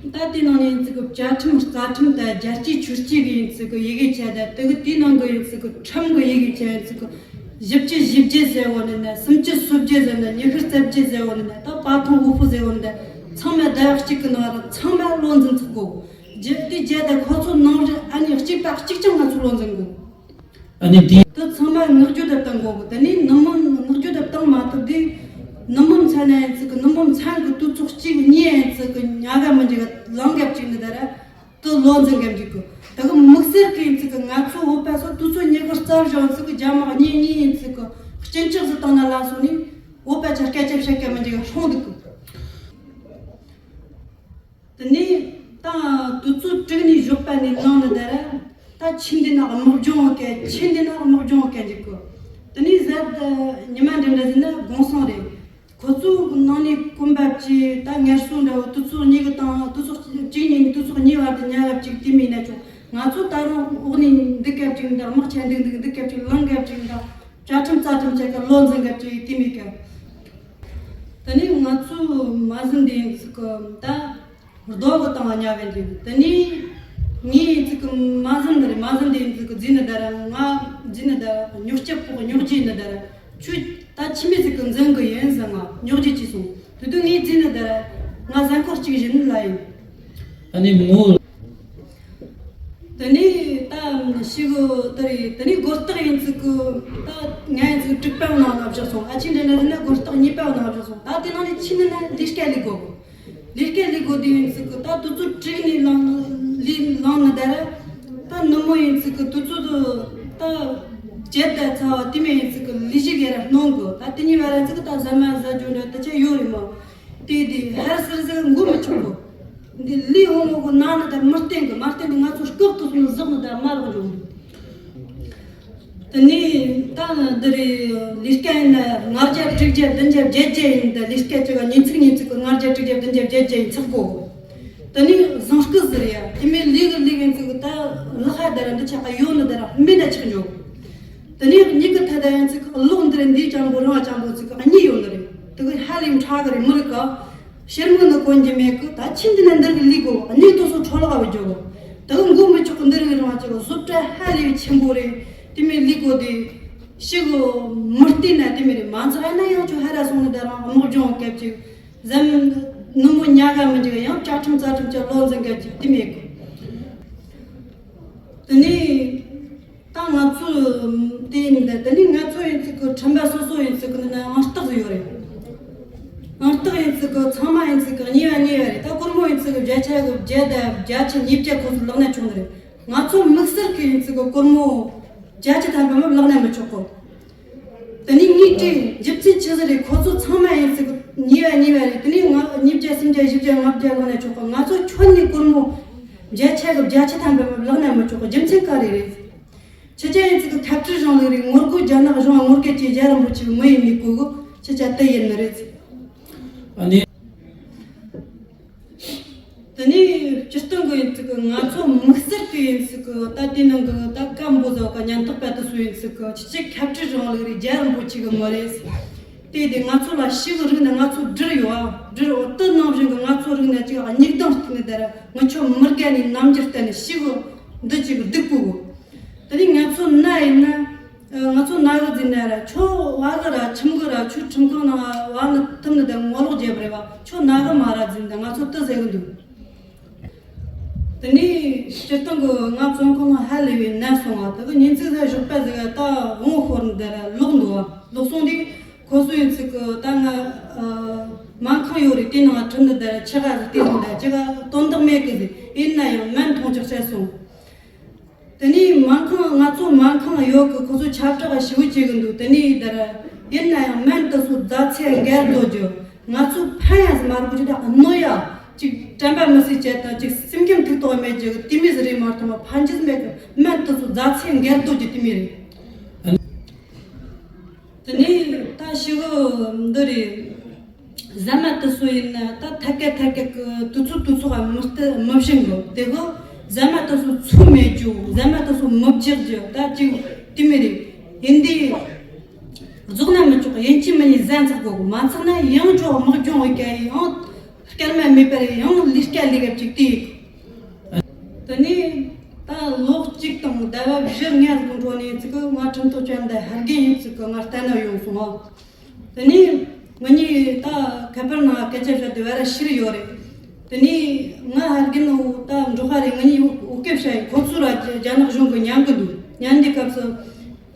ད་དེ་ནང་ནས་ཡིན་ཚིག་གི་བཅའ་ཁྲིམས་རྩ་ཁྲིམས་དང་རྒྱལ་གཅེས་ཆོས་གཅེས་ཀྱི་ཡིན་ཚིག་གི་ཡི་གེ་ཆ་དང་། དེ་གི་དེའི་ནང་གི་ཡིན་ཚིག་གི་ཁྲིམས་གི་ཡི་གེ་ཆ་ཡིན་ཚིག་གི་བཞི་བཅུ་ཞེ་བརྒྱད་ཟེར་བོ་ནི་ན། སུམ་ཅུ་སོ་བརྒྱད་ཟེར་ན། ཉི་ཤུ་རྩ་བརྒྱད་ཟེར་བོ་ནི་ན། ད་པ་ཐོང་ཝུ་ཧྥུ་ཟེར་བོ་ནི་ན། ཚང་མ་ཟླ་བ་གཅིག་གི་ནང་ལ་ཚང་མ་བློ་འཛིན་ཚུགས་དགོས། རྒྱུ་དེ་རྒྱུ་དང་ཁོ་ཚོ་ནང་རི་ཨ་ནི་གཅིག་པ་གཅིག་རྐྱང་ང་ཚོ་བློ་འཛིན་དགོས། ཨ་ནི་དེ། དེ་ཚང་མ་བསྔགས་བརྗོད་དུ་བཏང་དགོས་གི། དེ་ནས་ནུབ་མོ་བསྔགས་བརྗོད་དུ་བཏང་མ་ཐུབ་དུས། ནུབ་མོ་མཚན་ན་ཡིན་ཚིག་གི་ནུབ་མོ་མཚན་གི་དུས་ཚོད་གཅིག་གཉིས་ཡིན་ཚིག་གི་ཉལ་ག་མི་འཇུག་གི་ལངས་ག་བཅུག་ནི་ད་ར། དེ་བློ་འཛིན་ག་འཇུག་གི། དེ་གི་དམིགས་བསལ་གི་ཡིན་ཚིག་གི་ང་ཚོ་བོད་པ་ཚོ་དུས་ཚོད་ཉི་ཤུ་རྩ་བཞག་ཚིག་གི་རྒྱ་དམག་གཉིས་གཉིས་ཡིན་ཚིག་གི་གཅིན་སྐྱག་ཟིག་བཏང་ན་ལ་སོང་ནས། བོད་པ་ཆ་སྐད་ཆ་བཤད་ག་མི་འཇུག་གི་སོང་འདུག་གི། དེ་ནས་ད་དུས་ཚོད་དྲུག་ནས་བཞག་པ་ནས་ལངས་ནི་ད་ར། ད་ཆི་འདི་ན་དམག་སྦྱོང་ག་ཆི་འདི་ན་དམག་སྦྱོང་ག་འཇུག་གི། དེ་ནས་ཟད་ཉི་མ་འདྲ་འདྲ་ཟིན་ན་དགོང་སང་རེད། ཁོ་ཚོ་ནང་ནས་གོམ་པ་བཅས་ད་ངལ་གསོ་འདྲ་བོ་དུས་ཚོད་གཉིས་གི་དང་དུས་ཚོད་གཅིག་ནས་དུས་ཚོད་གཉིས་བར་དུ་ཉལ་ག་བཅུག་དེ་མིན་ན་ཆོག་ང་ཚོ་ད་རུང་འོག་ནས་འདུག་ག་བཅུག་ད་དམག་ཆ་འདུག་འདུག་འདུག་ག་བཅུག་ལངས་ག་བཅུག་ད་བཅའ་ཁྲིམས་རྩ་ཁྲིམས་བཅས་ཀ་བློ་འཛིན་ག་བཅུག་དེ་མེད་ག་དེ་ནས་ང་ཚོ་མ་ཟིན་དེ་ཟིག་གི་ད་རྡོ་གི་སྟེང་ལ་ཉལ་བའི་འདུག་དེ་ནས་ངའི་ཟིག་གི་མ་ཟིན་ནི་རེད། མ་ཟིན་དེ་ཟིག་གི་རྫི་ནི་ད་ར། ང་རྫི་ནི་ད་ར། སྨྱོ་སྐྱབས་ཕོག་སྨྱོ་རྒྱུ་ནི་ད་ར། ཁྱོད་ད་ཆི་མོ་ཟིག་གི་འཛིན་གི་ཡིན་ཟེར་ང་སྨྱོ་རྒྱུ་བྱས་སོང་། དེ་དུས་ངའི་རྫི་ནི་ད་ར། ང་གཟའ་འཁོར་གཅིག་བཞིན་ལ་ཡིན། ཨ་ནི་མོ། དེ་ནས་ད་ཤི་གོ་དེ་རེད། དེ་ནས་སྒོ་རྟགས་ཡིན་ཚིག་གི་ད་ང་ཡིན་ཚིག་དྲུག་པའི་ནང་ལ་བཞག་སོང་། ཨ་ཆི་འདྲ་འདྲ་ཟེར་ན་སྒོ་རྟགས་གཉིས་པའི་ནང་ལ་བཞག་སོང་། ད་དེ་ནང་ནས་ཆི་ནི་ན་ལས་ཀ་ལས་དགོས་གི། ལས་ཀ་ལས་དགོས་དེ་ཡིན་ཚིག་གི་ད་དུས་ཚོད་དྲུག་ནས་ལངས་ལས་ལངས་ནི་ད་ར། ད་ནུབ་མོ་ཡིན་ཚིག་གི་དུས་ཚོད་ད་བརྒྱད་དང་ཚ་བ་དེ་མོ་ཡིན་ཚིག་གི་ལས་གཞི་ག་ར་སྣོན་གི། ད་དེ་གཉིས་བར་ཚིག་གི་ད་ཟ་མ་ཟ་རྒྱུ་འདྲ་དེ་ཆ་ཡོད་རེད་མོ། དེ་དེ་ཧར་སིར་ཟིག་མགོ་མི་ཆུང་གི། འདི་ལས་འོང་ངོ་གི་ན་ནི་ད་མི་བརྟན་གི། མ་བརྟན་ནི་ང་ཚོ་སྐབས་ཐོག་ནས་ཟག་ནི་ད་མ་ལོག་འགྲོ་གི། དེ་ནས་ད་འདི་རེད། ལས་ཀ་ཡིན་ན་ལྔ་བརྒྱ་དྲུག་བརྒྱ་བདུན་བརྒྱ་བརྒྱད་བརྒྱ་ཡིན། ད་ལས་ཀ་བྱེད་པ་ཉིན་ཚིག་ཉིན་ཚིག་གི་ལྔ་བརྒྱ་དྲུག་བརྒྱ་བདུན་བརྒྱ་བརྒྱད་བརྒྱ་ཡིན་ཚགས་གོ། དེ་ནས་བཟང་སྐུ་ཟེར་ཡ་དེ་མོ་ལས་གི་ལས་ཡིན་ཚིག་གི་ད་ལག་ཧ་ད་ར་འདི་ཆ་ཀ་ཡོད་ནི་ད་ར་མི་ད་ཆགས་འགྲོ། དེ་ནས་མྱིག་གི་ཐད་ད་ཡིན་ཚིག་གི་གློག་འདི་ར་འདི་ཅང་པོ་རང་ཅང་པོ་ཚིག་གི་གཉིས་ཡོད་ནི་རེད། དེ་གི་ཧ་ལས་ཕྲ་གི་རེད། མི་རིག་ག་ཤེར་མོ་ནི་གོན་གྱི་མེད་གི། ད་ཆི་འདི་ན་འདིར་གི་ལུས་གོ་གནས་ཐོག་སོ་འཕྲོ་ལག་བ་འཇོག་གོ། ད་གི་མགོ་མི་ཆོག་གི། འདིར་གི་རང་ཅིག་བཟོ་གྲྭ་ཧ་ལས་ཆེན་པོ་རེད། དེ་མོ་ལུས་གོ་དེ་ཤི་གོ་མི་བལྟས་ན་དེ་མོ་རེད། མ་འཛག་ན་ཡང་ཁྱོད་ཧ་ར་སོང་ནི་ད་རང་དམག་སྦྱོང་སྐབས་ཅིག་ཟམ་ནུབ་མོ་ཉལ་ག་མི་འཇུག་ཡང་བཅའ་ཁྲིམས་རྩ་ཁྲིམས་ཀྱི་བློ་འཛིན་སྐབས་ཅིག་དེ་མེད་གི། དེ་ནས་ད་ང་ཚོ་དེ་ཡིན་ད། དེ་ནས་ང་ཚོ་ཡིན་ཚིག་གི་ཁྲིམས་པ་སོ་སོ་ཡིན་ཚིག་གི་ནི་ཨང་རྟགས་ཟིག་ཡོད་རེད། ཨང་རྟགས་ཡིན་ཚིག་གི་ཚང་མ་ཡིན་ཚིག་གི་གཉིས་པ་གཉིས་པ་རེད། ད་སྒོར་མོ་ཡིན་ཚིག་གི་བརྒྱ་ཆ་གི་བརྒྱ་དང་བརྒྱད་ཅུ་ཉིས་བརྒྱ་ཁོ་ཚོ་བརླག་ན་ཆོག་ནི་རེད། ང་ཚོ་དམིགས་བསལ་གི་ཡིན་ཚིག་གི་སྒོར་མོ་བརྒྱད་ཅུ་ཐམ་པ་མ་བརླག་ན་མི་ཆོག་གོ། དེ་ནས་དངུལ་སྤྲད་རྒྱུ་མཚན་ཆི་ཟིག་རེད། ཁོ་ཚོ་ཚང་མ་ཡིན་ཚིག་གི་གཉིས་པ་གཉིས་པ་རེད། དེ་ནས་ང་ཉིས་བརྒྱ་སུམ་བརྒྱ་བཞི་བརྒྱ་ལྔ་བརྒྱ་བླངས་ན་ཆོག་གི། ང་ཚོ་ཁྱོན་ནས་སྒོར་མོ་བརྒྱ་ཆ་གི་བརྒྱད་ཅུ་ཐམ་པ་བླངས་ན་མི་ཆོག་གི། རྒྱུ་མཚན་ག་རེ་རེད། ཁྱེད་ཅག་ཡིན་ཚིག་གི་ཁ་བྲལ་རིང་ལུགས་རེད། ངོ་རྒོལ་རྒྱ་ནག་གཞུང་ང་ངོ་རྒོལ་གྱི་རྒྱལ་རིན་པོ་ཆེ་མི་ཡིན་ནི་གོ་གི། ཁྱེད་ཅག་དེ་ཡིན་ནི་རེད། ཨ་ནི། དེ་ནས་སྤྱིར་བཏང་གི་ཡིན་ཚིག་གི་ང་ཚོ་དམིགས་བསལ་གི་ཡིན་ཚིག་གི་ད་དེ་ནང་གི་ད་ཀ་ཀ་འབོ་ཟོ་ཀ་ཉམ་ཐག་པ་དུ་སུ་ཡིན་ཚིག་གི་ཅི་ཅི་ཁ་བྲིས་རང་ལུགས་རེད། རྒྱལ་རིན་པོ་ཆེ་གི་མི་རེད། དེ་དེ་ང་ཚོ་ལ་ཤི་གི་རིག་ནས་ང་ཚོ་འབྲིར་ཡོད་ཨ། འབྲིར་འོ་དུ་ནང་བཞིན་གི་ང་ཚོ་རིག་ནས་ཅིག་སྙིགས་དང་བསྟུན་ནས་དེ་ར་ང་ཆོ་མི་རྒན་ནས་རྣམ་འགྱུར་བསྟན་ནས་ཤི་གི་འདི་ཅིག་སྡུག་པོ་གི། དེ་ནས་ང་ཚོ་ན་ཡིན་ན། ང་ཚོ་ན་གི་ཟིན་ན་ར་ཁྱོད་བ་གི་ར་ཁྱིམ་གི་ར་ཁྱོད་ཁྲིམས་ཁང་ནང་བ་ནི་ཐིམ་ནི་དེ་ངོ་ལོག་བརྒྱབ་རེད་བ། ཁྱོད་ན་གི་མ་ར་ཟིན་ད་ང་ཚོ་དུ་ཟེར་གི་འདུག་དེ་ནས་སྤྱིར་བཏང་གི་ང་བཙོན་ཁང་ནང་ཧ་ལས་པའི་ནད་སོང་བ། དེ་གི་ཉིན་ཚིག་ཟ་ཞོགས་པ་ཟིག་ད་བོང་ཤོར་འདི་ར་ལོག་འདུག་བ། ལོག་སོང་དུས་ཁོ་ཚོ་ཡིན་ཚིག་གི་ད་ང་སྨན་ཁང་ཡོད་རེད། དེ་ནང་ཁྲིམས་འདི་ད་ཆི་ག་ཟིག་དེ་སོང་ད་ཅི་ག་དོན་དག་མེད་གི་ཟིག་ཡིན་ན་ཡང་སྨན་འཐུང་ཅིག་བྱས་སོང་། དེ་ནས་སྨན་ཁང་ང་ཚོ་སྨན་ཁང་ཡོད་གི་ཁོ་ཚོ་ཁྱབ་བསྒྲགས་ཞིབ་བྱེད་གི་འདུག་དེ་ནས་དེར་ཡིན་ན་ཡང་སྨན་དུ་སོ་རྫ་ཚད་འགལ་འདུག་རྒྱུ། ང་ཚོ་ཕན་ཡང་ཟི་མ་རུ་གི་ད་གནོད་ཡ་ཅིག་དྲན་པ་མི་སྲིད་བྱེད་དང་ཅིག་སེམས་ཁམས་ཐུག་ཐོག་མེད་རྒྱུ་གི་དེ་མི་ཟི་རེད་མ་གཏོགས་མ་ཕན་རྒྱུ་མེད་གི། སྨན་དུ་སོ་རྫ་ཚད་འགལ་འདུག་རྒྱུ་དེ་མི་རེད། དེ་ནས་ད་ཤི་བོ་འདི་རེད། ཟ་མ་དུ་སོ་ཡིན་ན་ད་ཐད་ཀ་ཐད་ཀ་གི་དུས་ཚོད་དུས་ཚོད་མི་སྟེ་མི་བཞིན་གི་དེ་གི་ཟ་མ་དུ་སོ་ཚུགས་མེད་རྒྱུ། ཟ་མ་དུ་སོ་མི་བརྒྱག་རྒྱུ་ད་ཅིག་དེ་མི་རེད། ཡིན་དེ་རྫོགས་ན་མི་ཆོག་ཡིན་གཅིག་མིན་གཉིས་ཟན་ཚགས་དགོས་གི། མ་ཚགས་ན་ཡང་ཅོག་དམག་སྦྱོང་འོས་ཀ་ཡང་སྐར་མ་མེད་པར་ཡང་ལས་ཀ་ལས་ཀ་ཅིག་དེ་དེ་ནས་ད་ལོ་གཅིག་དང་ཟླ་བ་བཞི་ལྔ་ཟིག་འགྲོ་ནས་ཚིག་གི་ང་ཁྲིམས་ཐོག་བཅར་འདི་ཧར་རྒན་ཡིན་ཚིག་གི་ང་ལྟ་ན་ཡོང་སོང་ཨ། དེ་ནས་ང་གཉིས་ད་ཁ་པར་ནང་སྐད་ཆ་བཤད་དེ་བར་ཤི་རི་ཡོད་རེད། དེ་ནས་ང་ཧར་རྒན་འོ་ད་འབྲོག་པ་རེད། ང་གཉིས་འོ་སྐད་བཤད་ཡིན། ཁོ་ཚོ་ར་རྒྱ་རྒྱ་ནག་གཞུང་གི་ཉན་གི་འདུག་ཉན་དུས་སྐབས་སུ་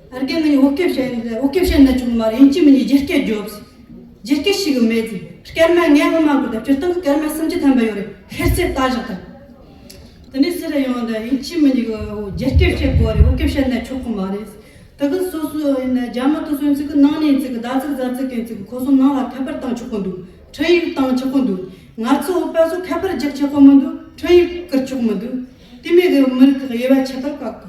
ཧར་རྒན་ང་གཉིས་འོ་སྐད་བཤད་ཡིན། འོ་སྐད་བཤད་ན་ཆོག་མ་རེད། ཡིན་གཅིག་མིན་གཉིས་རྒྱ་སྐད་རྒྱོབ། རྒྱ་སྐད་ཤེས་གི་མེད་ཟིན། སྐར་མ་ལྔ་གི་མ་གི་ད་སྤྱིར་བཏང་གི་སྐར་མ་སུམ་ཅུ་ཐམ་པ་ཡོད་རེད། ཧེར་ཚེ་ལྟ་བཞག་ད། དེ་ནས་སུ་ར་ཡོང་ད་ཡིན་གཅིག་མིན་གཉིས་གི་རྒྱ་སྐད་བཤད་དགོས་རེད། འོ་སྐད་བཤད་ན་ཆོག་གི་མ་རེད། ད་གི་སོ་སོ་ཡིན་ན་རྒྱ་མི་དུ་སོན་ཚིག་གི་ནང་ནས་ཚིག་གི་ཟླ་ཚིག་ཟླ་ཚིག་གི་ཚིག་གི་ཁོ་ཚོ་ནང་ལ་ཁ་པར་བཏང་ཆོག་གི་འདུག་འཕྲིན་ཡིག་བཏང་ཆོག་གི་འདུག་ང་ཚོ་བོད་པ་ཚོ་ཁ་པར་རྒྱག་ཆོག་གི་མི་འདུག་འཕྲིན་ཡིག་བསྐུར་ཆོག་གི་མི་འདུག་དེ་མིན་གི་མི་རིགས་ཀྱི་དབྱེ་བ་ཁྱད་པར་བཀག་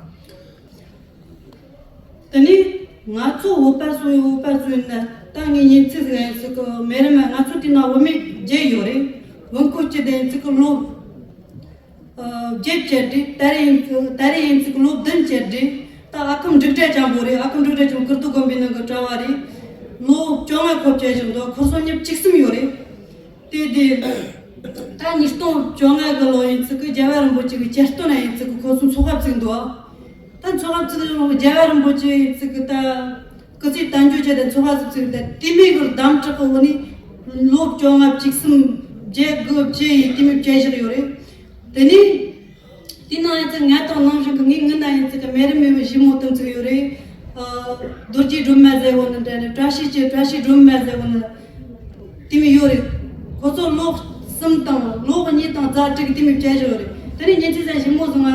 གི། དེ་ནས་ང་ཚོ་བོད་པ་ཚོ་ཡིན། བོད་པ་ཚོ་ཡིན་ན་ད་ངས་ཉིན་ཚིག་ཟིག་ཡིན་ཚིག་གི་མེ་རི་མ་ང་ཚོ་དེ་ན་བུད་མེད་བརྒྱད་ཡོད་རེད། བུ་འཁོར་གཅིག་དེ་ཡིན་ཚིག་གི་ལོ་བརྒྱད་བཅད་དྲི་ད་རེ་ཡིན་ཚིག་ད་རེ་ཡིན་ཚིག་ལོ་བདུན་བཅད་དྲི་ད་ཨ་ཁུ་འབྲུག་སྒྲ་ཅན་པོ་རེད། ཨ་ཁུ་འབྲུག་སྒྲ་ཅན་ཀིརྟི་དགོན་པའི་ནང་གི་གྲྭ་བ་རེད། ལོ་བཅོ་ལྔ་འཁོར་བཅད་བཞག་འདུག་འཁོར་སོ་ཉིས་བཅུ་གསུམ་ཡོད་རེད། དེ་དེ་ད་ཉིས་སྟོང་བཅོ་ལྔ་གི་ལོ་ཡིན་ཚིག་གི་རྒྱལ་བ་རིན་པོ་ཆེ་གི་གྱེར་སྟོན་ན་ཡིན་ཚིག་གི་ཁོ་ཚོ་ཚོགས་པ་བཙུགས་འདུག་ད་ཚོགས་པ་བཙུགས་རྒྱལ་བ་རིན་པོ་ཆེ་ཡིན་ཚིག་གི་ད་སྐུ་ཚེ་དལ་འབྱོར་བྱས་ཏེ་ཚོགས་པ་བཙུགས་ཚིག་ད་དེ་མིན་གི་དམ་དྲག་གི་འོག་ནས་ལོ་བཅོ་ལྔ་བཅུ་གསུམ་བརྒྱད་དགུ་བཅུ་ཡི་དེ་མིན་བཅད་བཞག་ཡོད་རེད། དེ་ནས་དེ་ནང་ཡིན་ཚིག་ང་དང་ནང་བཞིན་གི་ངའི་ངི་ན་ཡིན་ཚིག་གི་མེ་རི་མེ་མི་ཞི་མོ་དང་ཚིག་ཡོད་རེད། རྡོ་རྗེ་སྒྲོལ་མ་ཟེར་བོ་ནི་འདྲ་རེད། བཀྲ་ཤིས་ཀྱི་བཀྲ་ཤིས་སྒྲོལ་མ་ཟེར་བོ་ནི་དེ་མི་ཡོད་རེད། ཁོ་ཚོ་ལོ་གསུམ་དང་ལོ་གཉིས་དང་རྩ་དྲུག་དེ་མི་བཅད་བཞག་ཡོད་རེད། དེ་ནས་ཉིན་ཚིག་ཟ་ཞི་མོ་ཟིག་ང་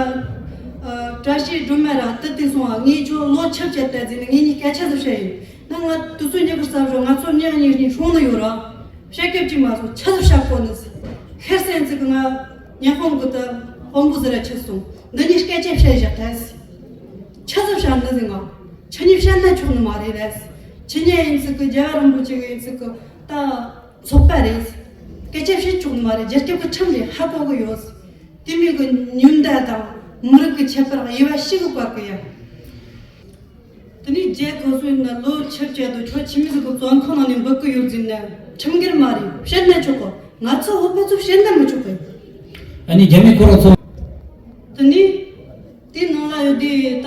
བཀྲ་ཤིས་སྒྲོལ་མ་ར་དུ་དེ་སོང་བ། ངས་ཁྱོད་ལོ་ཆབ་བཅད་ལྟ་ཟིན་ནི་ངས་ནི་སྐད་ཆ་ཟིག་བཤད་ཡིན་ན་ང་དུས་ཚོད་ཉི་ཤུ་རྩ་བཞག་ང་ཚོ་ཉག་ཉིག་ཉིག་སྲུང་ནི་ཡོད་ར། བཤད་སྐད་ཅིག་མ་སོང་ཆ་ཟིག་བཤད་གོ་ནི་ཟིག་ཁེར་སེམས་ཅིག་ང་ཉི་ཧོང་གི་ད་དཔོན་པོ་ཟིག་ར་ཆགས་སོང་། འདི་ནས་སྐད་ཆ་བཤད་བཞག་ཐལ་ཟིག་ཆ་ཟིག་བཤད་ནི་ཟིག་ང་ཆ་ཉིག་བཤད་ན་ཆོག་ནི་མ་རེད་ལ་ཟིག་ཆ་ཉིག་ཡིན་ཟིག་གི་རྒྱལ་བ་རིན་པོ་ཆེ་གི་ཡིན་ཟིག་གི་ད་ཚོགས་པ་རེད་ཟིག་སྐད་ཆ་བཤད་ཆོག་ནི་མ་རེད། རྒྱལ་ཁབ་ཀྱི་ཁྲིམས་ལས་ཧ་གོ་གི་ཡོད་ཟིག་དེ་མིན་གི་ཉུང་མཐའ་དང་མི་རིགས་ཀྱི་ཁྱད་པར་དབྱེ་བ་ཞིག་གི་བར་གི་ཡ། དེ་ནས་རྒྱལ་ཁོ་ཚོས་ན་ལོ་ཆིབས་བཅད་དུ་ཁྱོད་ཁྱིམ་མི་ཟིག་གི་བཙོན་ཁང་ནང་ནས་འབུད་གི་ཡོད་ཟིན་ན་ཁྲིམས་འགལ་མ་རེད། བཤད་ན་ཆོག་གོ་ང་ཚོ་བོད་པ་ཚོ་བཤད་ན་མི་ཆོག་གི་ཨ་ནི་རྒྱ་མི་ཁོ་རང་ཚོ། དེ་ནས་དེ་ནང་ལ་ཡོད་དེ་ད་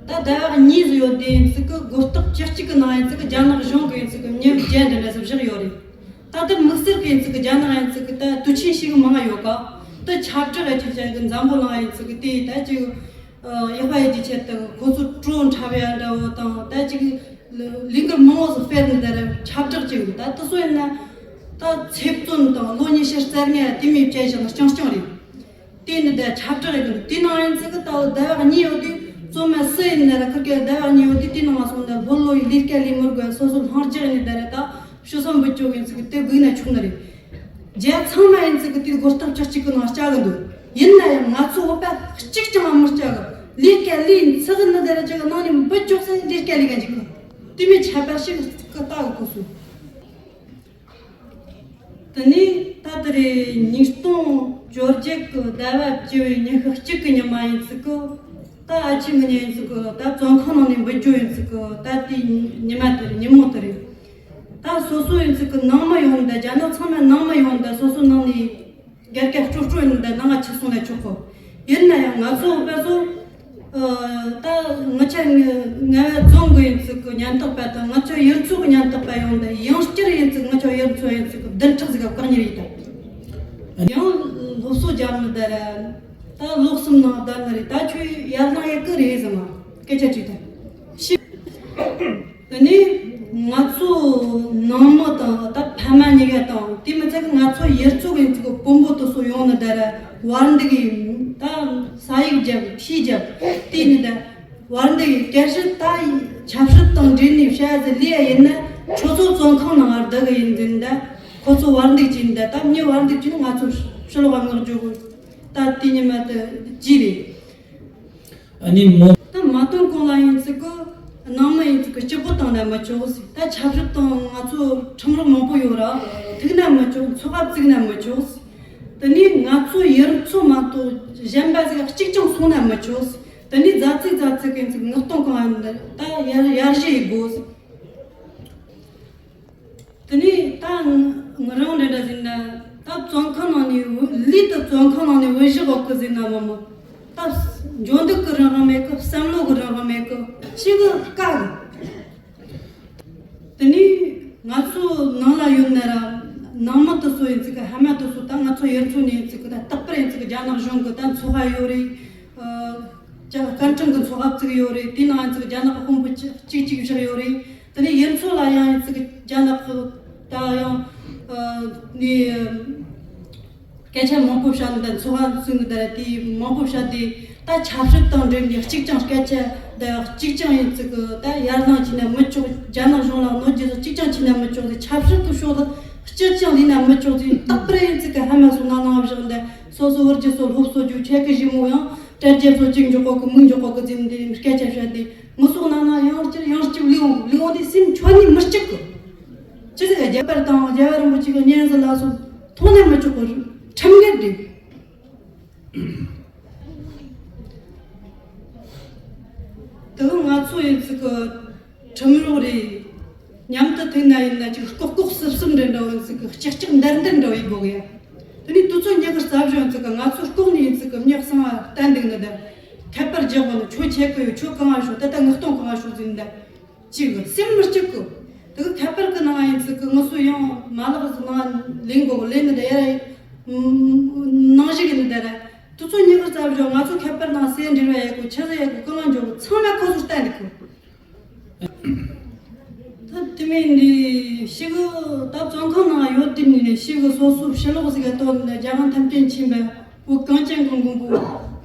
ད་ཟླ་བ་གཉིས་ཟིག་ཡོད་དེ་ཡིན་ཚིག་གི་སྒོ་རྟགས་བཅུ་གཅིག་གི་ནང་ཡིན་ཚིག་གི་རྒྱ་ནག་གཞུང་གི་ཡིན་ཚིག་གི་མྱི་བརྒྱད་འདྲ་འདྲ་ཟིག་བཞག་ཡོད་རེད། ད་ལྟ་དམིགས་བསལ་གི་ཡིན་ཚིག་གི་རྒྱ་ནག་ཡིན་ཚིག་གི་ད་དུས་ཆེན་ཞིག་མང་ཡོད་ག་ད་ཁྱབ་བསྒྲགས་ཡ་ཁྱེད་ཅག་གི་འཛམ་བུ་གླིང་ཡིན་ཚིག་གི་དེ་ད་ཅིག་ཡག་པ་ཡོད་ཀྱི་ཆེད་དུ་ཁོ་ཚོ་བྲོ་འཁྲབ་ཡ་འདྲ་བོ་དང་ད་ཅིག་ལས་འགུལ་མང་བོ་ཟིག་སྤེལ་ནས་ད་ར་ཁྱབ་བསྒྲགས་བྱེད་གི་ད་དུ་སོ་ཡིན་ན་ད་ཚེ་བཙོན་དང་ལོ་ཉི་ཤུ་རྩ་ལྔ་དེ་མིན་བཅད་བཞག་ན་རྐྱང་རྐྱང་རེད། དེ་ནི་ད་ཁྱབ་བསྒྲགས་ཡིན་གི་དེ་ནང་ཡིན་ཚིག་གི་ད་ཟླ་བ་གཉིས་ཡོད་དུས་བཙོན་མ་སུ་ཡིན་ན་ར་ཁུར་གི་ཟླ་བ་གཉིས་ཡོད་དུས་དེ་ནང་སོང་ན་ལྷོད་ལྷོད་ཡི་ལས་ཀ་ལས་མི་དགོས་སོ་སོ་ལྷང་རྒྱག་ཡིན་ད་ར་ད། ཕྱི་སོང་འབུད་ཆོག་ཡིན་ཚིག་དེ་སྒུག་ན་ཆོག་ནི་རེད། རྒྱལ་ཚང་མ་ཡིན་ཚིག་དེ་སྒོ་རྟགས་བཅུ་གཅིག་གི་ནང་བཅའ་གི་འདུག་ཡིན་ན་ཡང་ང་ཚོ་བོད་པ་གཅིག་ཀྱང་མི་བཅའ་གི་ལས་ཀ་ལས་ཚིག་ནི་དེ་ར་ཅིག་ནང་ནས་འབུད་ཆོག་ས་ལས་ཀ་ལས་ཀ་འཇིག་གི་དེ་མི་ཆད་པ་ཞིག་གི་ལྟ་གི་གོ་སོང་། དེ་ནས་ད་དེ་རེད་ཉིས་སྟོང་ ཞོལ་རྒྱུགས་ཀྱི་ཟླ་བ་བཅུ་བའི་ཉི་ཤུ་གཅིག་གི་ཉི་མ་ཡིན་ཚིག་གི། ད་ཨ་ཆི་ངི་ཉིན་ཡིན་ཚིག་གི། ད་བཙོན་ཁང་ནང་ནས་འབུད་རྒྱུ་ཡིན་ཚིག་གི། ད་དེའི་ཉི་མ་དེ་རེད། ཉིན་མོ་དེ་རེད། ད་སོ་སོ་ཡིན་ཚིག་གི་ནང་མི་ཡོང་ད། རྒྱ་ནག་ཚང་མ་ནང་མི་ཡོང་ད། སོ་སོ་ནང་ནས་སྒེར་ག་སྤྲོ་སྤྲོ་ཡིན་ད། ནང་ང་ཆི་སོང་ན་ཆོག་གི། ཡིན་ན་ཡང་ང་ཚོ་བོད་པ་ཚོ། ད་ང་ཆ་ང་བ་རྫོང་གི་ཡིན་ཚིག་གི་ཉན་རྟོག་པ་དང་། ང་ཆ་ཡུལ་ཚོ་གི་ཉན་རྟོག་པ་ཡོང་ད། ཡང་བསྐྱར་ཡིན་ཚིག་ང་ཆ་ཡུལ་ཚོ་ཡིན་ཚིག་གི་བདུན་ཕྲག་ཟིག་ག་བཀག་ཉར་ཡིན་ད། ཡང་སློབ་གསོ་རྒྱབ་ནི་ད་ར། ད་ལོ་གསུམ་ནང་བསྡད་ནི་རེད། ད་ཁྱོད་ཡར་ལངས་ཡེ་གི་རེད་ཟེར་ང་སྐད་ཆ་དྲིས་ད། ཤི། དེ་ནས་ང་ཚོ་ནང་མི་དང་ད་ཕ་མ་གཉིས་ཀ་དང་། དེ་མི་ཚད་ང་ཚོ་ཡུལ་ཚོ་གི་ཚིག་གི་དཔོན་པོ་དེ་ཚོ་ཡོང་ནི་ད་ར། བར་འདུག་གི་ད་ས་ཡིག་རྒྱབ། ཁྲིད་རྒྱབ། དེ་ནི་ད་བར་འདུག་གི་སྐད་ཆ། ད་ཆབ་སྲིད་དང་འབྲེལ་ནས་བཤད་ཟེར་ལས་ཡིན་ན། ཁྱོད་ཚོ་བཙོན་ཁང་ནང་བསྡད་གི་ཡིན་ཟེར་ད། ཁོ་ཚོ་བར་འདུག་ཅིག་ད། ད་མྱི་བར་འདུག་ཅིག་ང་ཚོ་ཕྱི་ལོགས་མངགས་འཇོག་གི། ད་དེ་ཉི་མ་དེ་ཅི་རེད། ཨ་ནི་མོ། ད་མ་བཏོན་གོང་ལ་ཡིན་ཚིག་གི་ནང་མི་ཡིན་ཚིག་གི་སྐྱིད་པོ་བཏང་ན་མི་ཆོག་ཟིག་ད་ཆབ་སྲིད་དང་ང་ཚོ་ཁྲིམས་རོགས་མང་པོ་ཡོད་ར། ཐུག་ན་མི་ཆོག་འཚོ་བ་བཙུགས་ན་མི་ཆོག་ཟིག་དེ་ནས་ང་ཚོ་ཡུལ་ཚོ་མ་གཏོགས་གཞན་པ་ཟིག་གཅིག་ཀྱང་སོང་ན་མི་ཆོག་ཟིག་དེ་ནས་མཛའ་བརྩེ་མཛའ་བརྩེ་གི་ཡིན་ཚིག་མངགས་གཏོང་གང་ཡིན་ད་ཡར་ཡར་ཞུ་ཡེ་དགོས་ཟིག་དེ་ནས་ད་ང་རང་འདྲ་འདྲ་ཟིན་ན། ད་བཙོན་ཁང་ནང་ནས་ལུས་དུ་བཙོན་ཁང་ནང་ནས་བུད་ཤི་བ་གི་ཟིན་ན་མ་མོ། ད་འཇོན་འདུག་གི་རང་དབང་མེད་གི། བསམ་བློ་གི་རང་དབང་མེད་གི། ཤི་གི་དཀའ་གི། དེ་ནས་ང་ཚོ་ནང་ལ་ཡོད་ན་ར། ནང་མི་དེ་ཚོ་ཡིན་ཚིག་གི་ཕ་མ་དེ་ཚོ་ད་ང་ཚོ་ཡུལ་ཚོ་ནས་ཡིན་ཚིག་གི་ད་རྟག་པར་ཡིན་ཚིག་གི་རྒྱ་ནག་གཞུང་གི་ད་འཚོ་བ་ཡོད་རེད། ཅང་སྐད་འཕྲིན་གི་འཚོ་བ་བཙུགས་ཡོད་རེད། དེའི་ནང་ཚིག་རྒྱ་ནག་གི་དཔོན་པོ་གཅིག་གཅིག་གཅིག་བཞག་ཡོད་རེད། དེ་ནས་ཡུལ་ཚོ་ལ་ཡང་ཚིག་རྒྱ་ནག་གི་ད་ཡང་ནས་སྐད་ཆ་མང་པོ་བཤད་ནི་དང་འཚོ་བ་བཙུགས་ནི་དང་དེ་མང་པོ་བཤད་དེ། ད་ཆབ་སྲིད་དང་འབྲེལ་ནས་གཅིག་ཀྱང་སྐད་ཆ་དང་གཅིག་ཀྱང་ཡིན་ཚིག་གི་ད་ཡར་ལངས་བྱས་ན་མི་ཆོག་རྒྱ་ནག་གཞུང་ལ་གནོད་རྒྱུ་ཚོ་གཅིག་ཀྱང་བྱས་ན་མི་ཆོག་ཟེར། ཆབ་སྲིད་ཀྱི་ཕྱོགས་ལ་སྤྱིར་ཀྱང་ལུས་ན་མི་ཆོག་ཟེར། རྟག་པར་ཡིན་ཚིག་གི་ཕ་མ་ཚོ་ནང་ནང་བཞག་འདི་སོ་སོ་བུ་རྒྱུད་ཚོ་སློབ་གསོ་རྒྱུ་ཆེད་གི་ཞི་མོ་ཡང་། དྲ་རྒྱ་བཟོ་གཅིག་འཇོག་གོ་གི་མིག་འཇོག་གོ་གི་ཟིན་དེ་སྐད་ཆ་བཤད་དེ་མི་སོགས་ནང་ན་ཡང་སྐྱིད་ཡང་སྐྱིད་ལུས་འོང་ལུས་འོང་དེ་སེམས་ཆོད་ནི་མི་སྐྱིད་གི། ཅི་ཟེར་རྒྱ་དཔལ་དང་རྒྱལ་བ་རིན་པོ་ཆེ་གི་སྙན་གསན་ལ་སོགས་མཐོང་ན་མི་ཆོག་གི་ཁྲིམས་འགལ་རེད། དེ་ང་ཚོ་ཡིན་ཚིག་གི་ཁྲིམས་རོགས་རེད། མཉམ་དུ་ཐུག་ན་ཡིན་ན་ཅིག་ལྐོག་ལྐོག་སིབ་སིབ་འདྲ་འདྲ་བོ་ཡིན་ཚིག་གི་ལྕག་ལྕག་འདར་འདར་འདྲ་བོ་ཡིན་དགོས་གི་ཡ། དེ་ནས་དུས་ཚོད་ཉི་ཤུ་རྩ་བཞི་ཡིན་ཚིག་གི་ང་ཚོ་ལྐོག་ནས་ཡིན་ཚིག་གི་མྱི་གསང་བ་བསྟན་འདུག་ནི་དེར་ཁ་པར་རྒྱག་གོ་ནི། ཁྱོད་ཆེད་གི་ཡོད། ཁྱོད་གང་ང་ཤོག་ད་ལྟ་མངགས་གཏོང་གང་ང་ཤོག་ཟིན་ད་ཅིག་གི་སེམས་མི་སྐྱིད་གི། དེ་གི་ཁ་པར་གི་ནང་ཡིན་ཚིག་གི་ངུ་སུ་ཡང་མ་ལག་གི་ནང་ལེན་གོ་གི་ལེན་ནི་དེ་ཡ་ར་ནང་བཞིན་གི་ནི་དེ་ར། དུས་ཚོད་ཉི་ཤུ་རྩ་བཞི་ང་ཚོ་ཁ་པར་ནང་གསལ་འབྲེལ་བ་ཡེ་གོ་ཆི་ཟིག་ཡེ་གོ་གང་ང་འཇོག་གི་ཚང་མ་ཁོ་ཚོ་བསྟན་འདུག་གི། ད་དེ་མིན་འདི་ཤི་གི་ད་བཙོན་ཁང་ནང་ཡོད་དུས་ནས་ཤི་གི་སོ་སོ་ཕྱི་ལོགས་ཟིག་ག་གཏོར་ནས་རྒྱལ་ཁམས་ཐམས་ཅད་མཁྱེན་པའི་བོད་གངས་ཅན་གི་མགོན་པོ་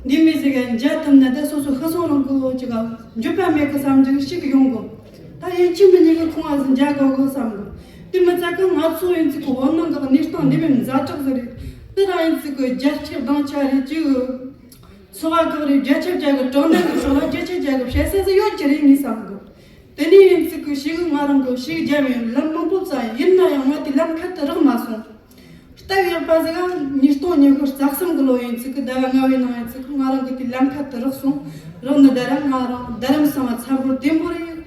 འདི་མི་ཟིག་ག་མཇལ་ཐུབ་ན་ད་སོ་སོ་ཤི་སོང་རུང་གི་ཅིག་ག་འགྱོད་པ་མེད་གི་བསམ་གྱི་ཤི་གི་ཡོང་གི། ད་ཡིན་གཅིག་མིན་གཉིས་གི་ཁོང་ང་ཟིག་མཇལ་དགོས་གི་བསམ་གི། དེ་མི་ཚད་གི་ང་ཚོ་ཡིན་ཚིག་གི་བོད་ནང་གི་གནས་སྟངས་འདི་མིན་ཛ་དྲག་ཟིག་རེད། དེ་རང་ཡིན་ཚིག་གི་རྒྱལ་ཁབ་སྡང་ཆ་རེད་ཅིག་འཚོ་བ་གི་རེད། རྒྱལ་ཁབ་རྒྱལ་གི་དྲང་བདེན་གི་ཕྱོགས་ལ་རྒྱལ་ཁབ་རྒྱལ་གི་བཤད་སྲོལ་ཟིག་ཡོད་ཀྱི་རེད་ངས་བསམ་གི། དེ་ནས་ཡིན་ཚིག་གི་ཤི་གི་ང་རང་གི་ཤི་གི་རྒྱབ་ཡིན་ལམ་མང་པོ་བཙལ་ཡིན་ན་ཡང་ང་དེ་ལམ་ཁ་དེ་རག་མ་སོང་། སྟབས་ཡག་པ་ཟིག་ག་ཉིས་སྟོང་ཉི་ཤུ་རྩ་གསུམ་གི་ལོ་ཡིན་ཚིག་གི་ཟླ་བ་ལྔ་བའི་ནང་ཡིན་ཚིག་གི་ང་རང་གི་དེ་ལམ་ཁ་དེ་རག་སོང་། རག་ནི་དེ་ར་ང་རང་རྡ་རམ་ས་ལ་མཚམས་བོར་བདེ་པོ་རེད།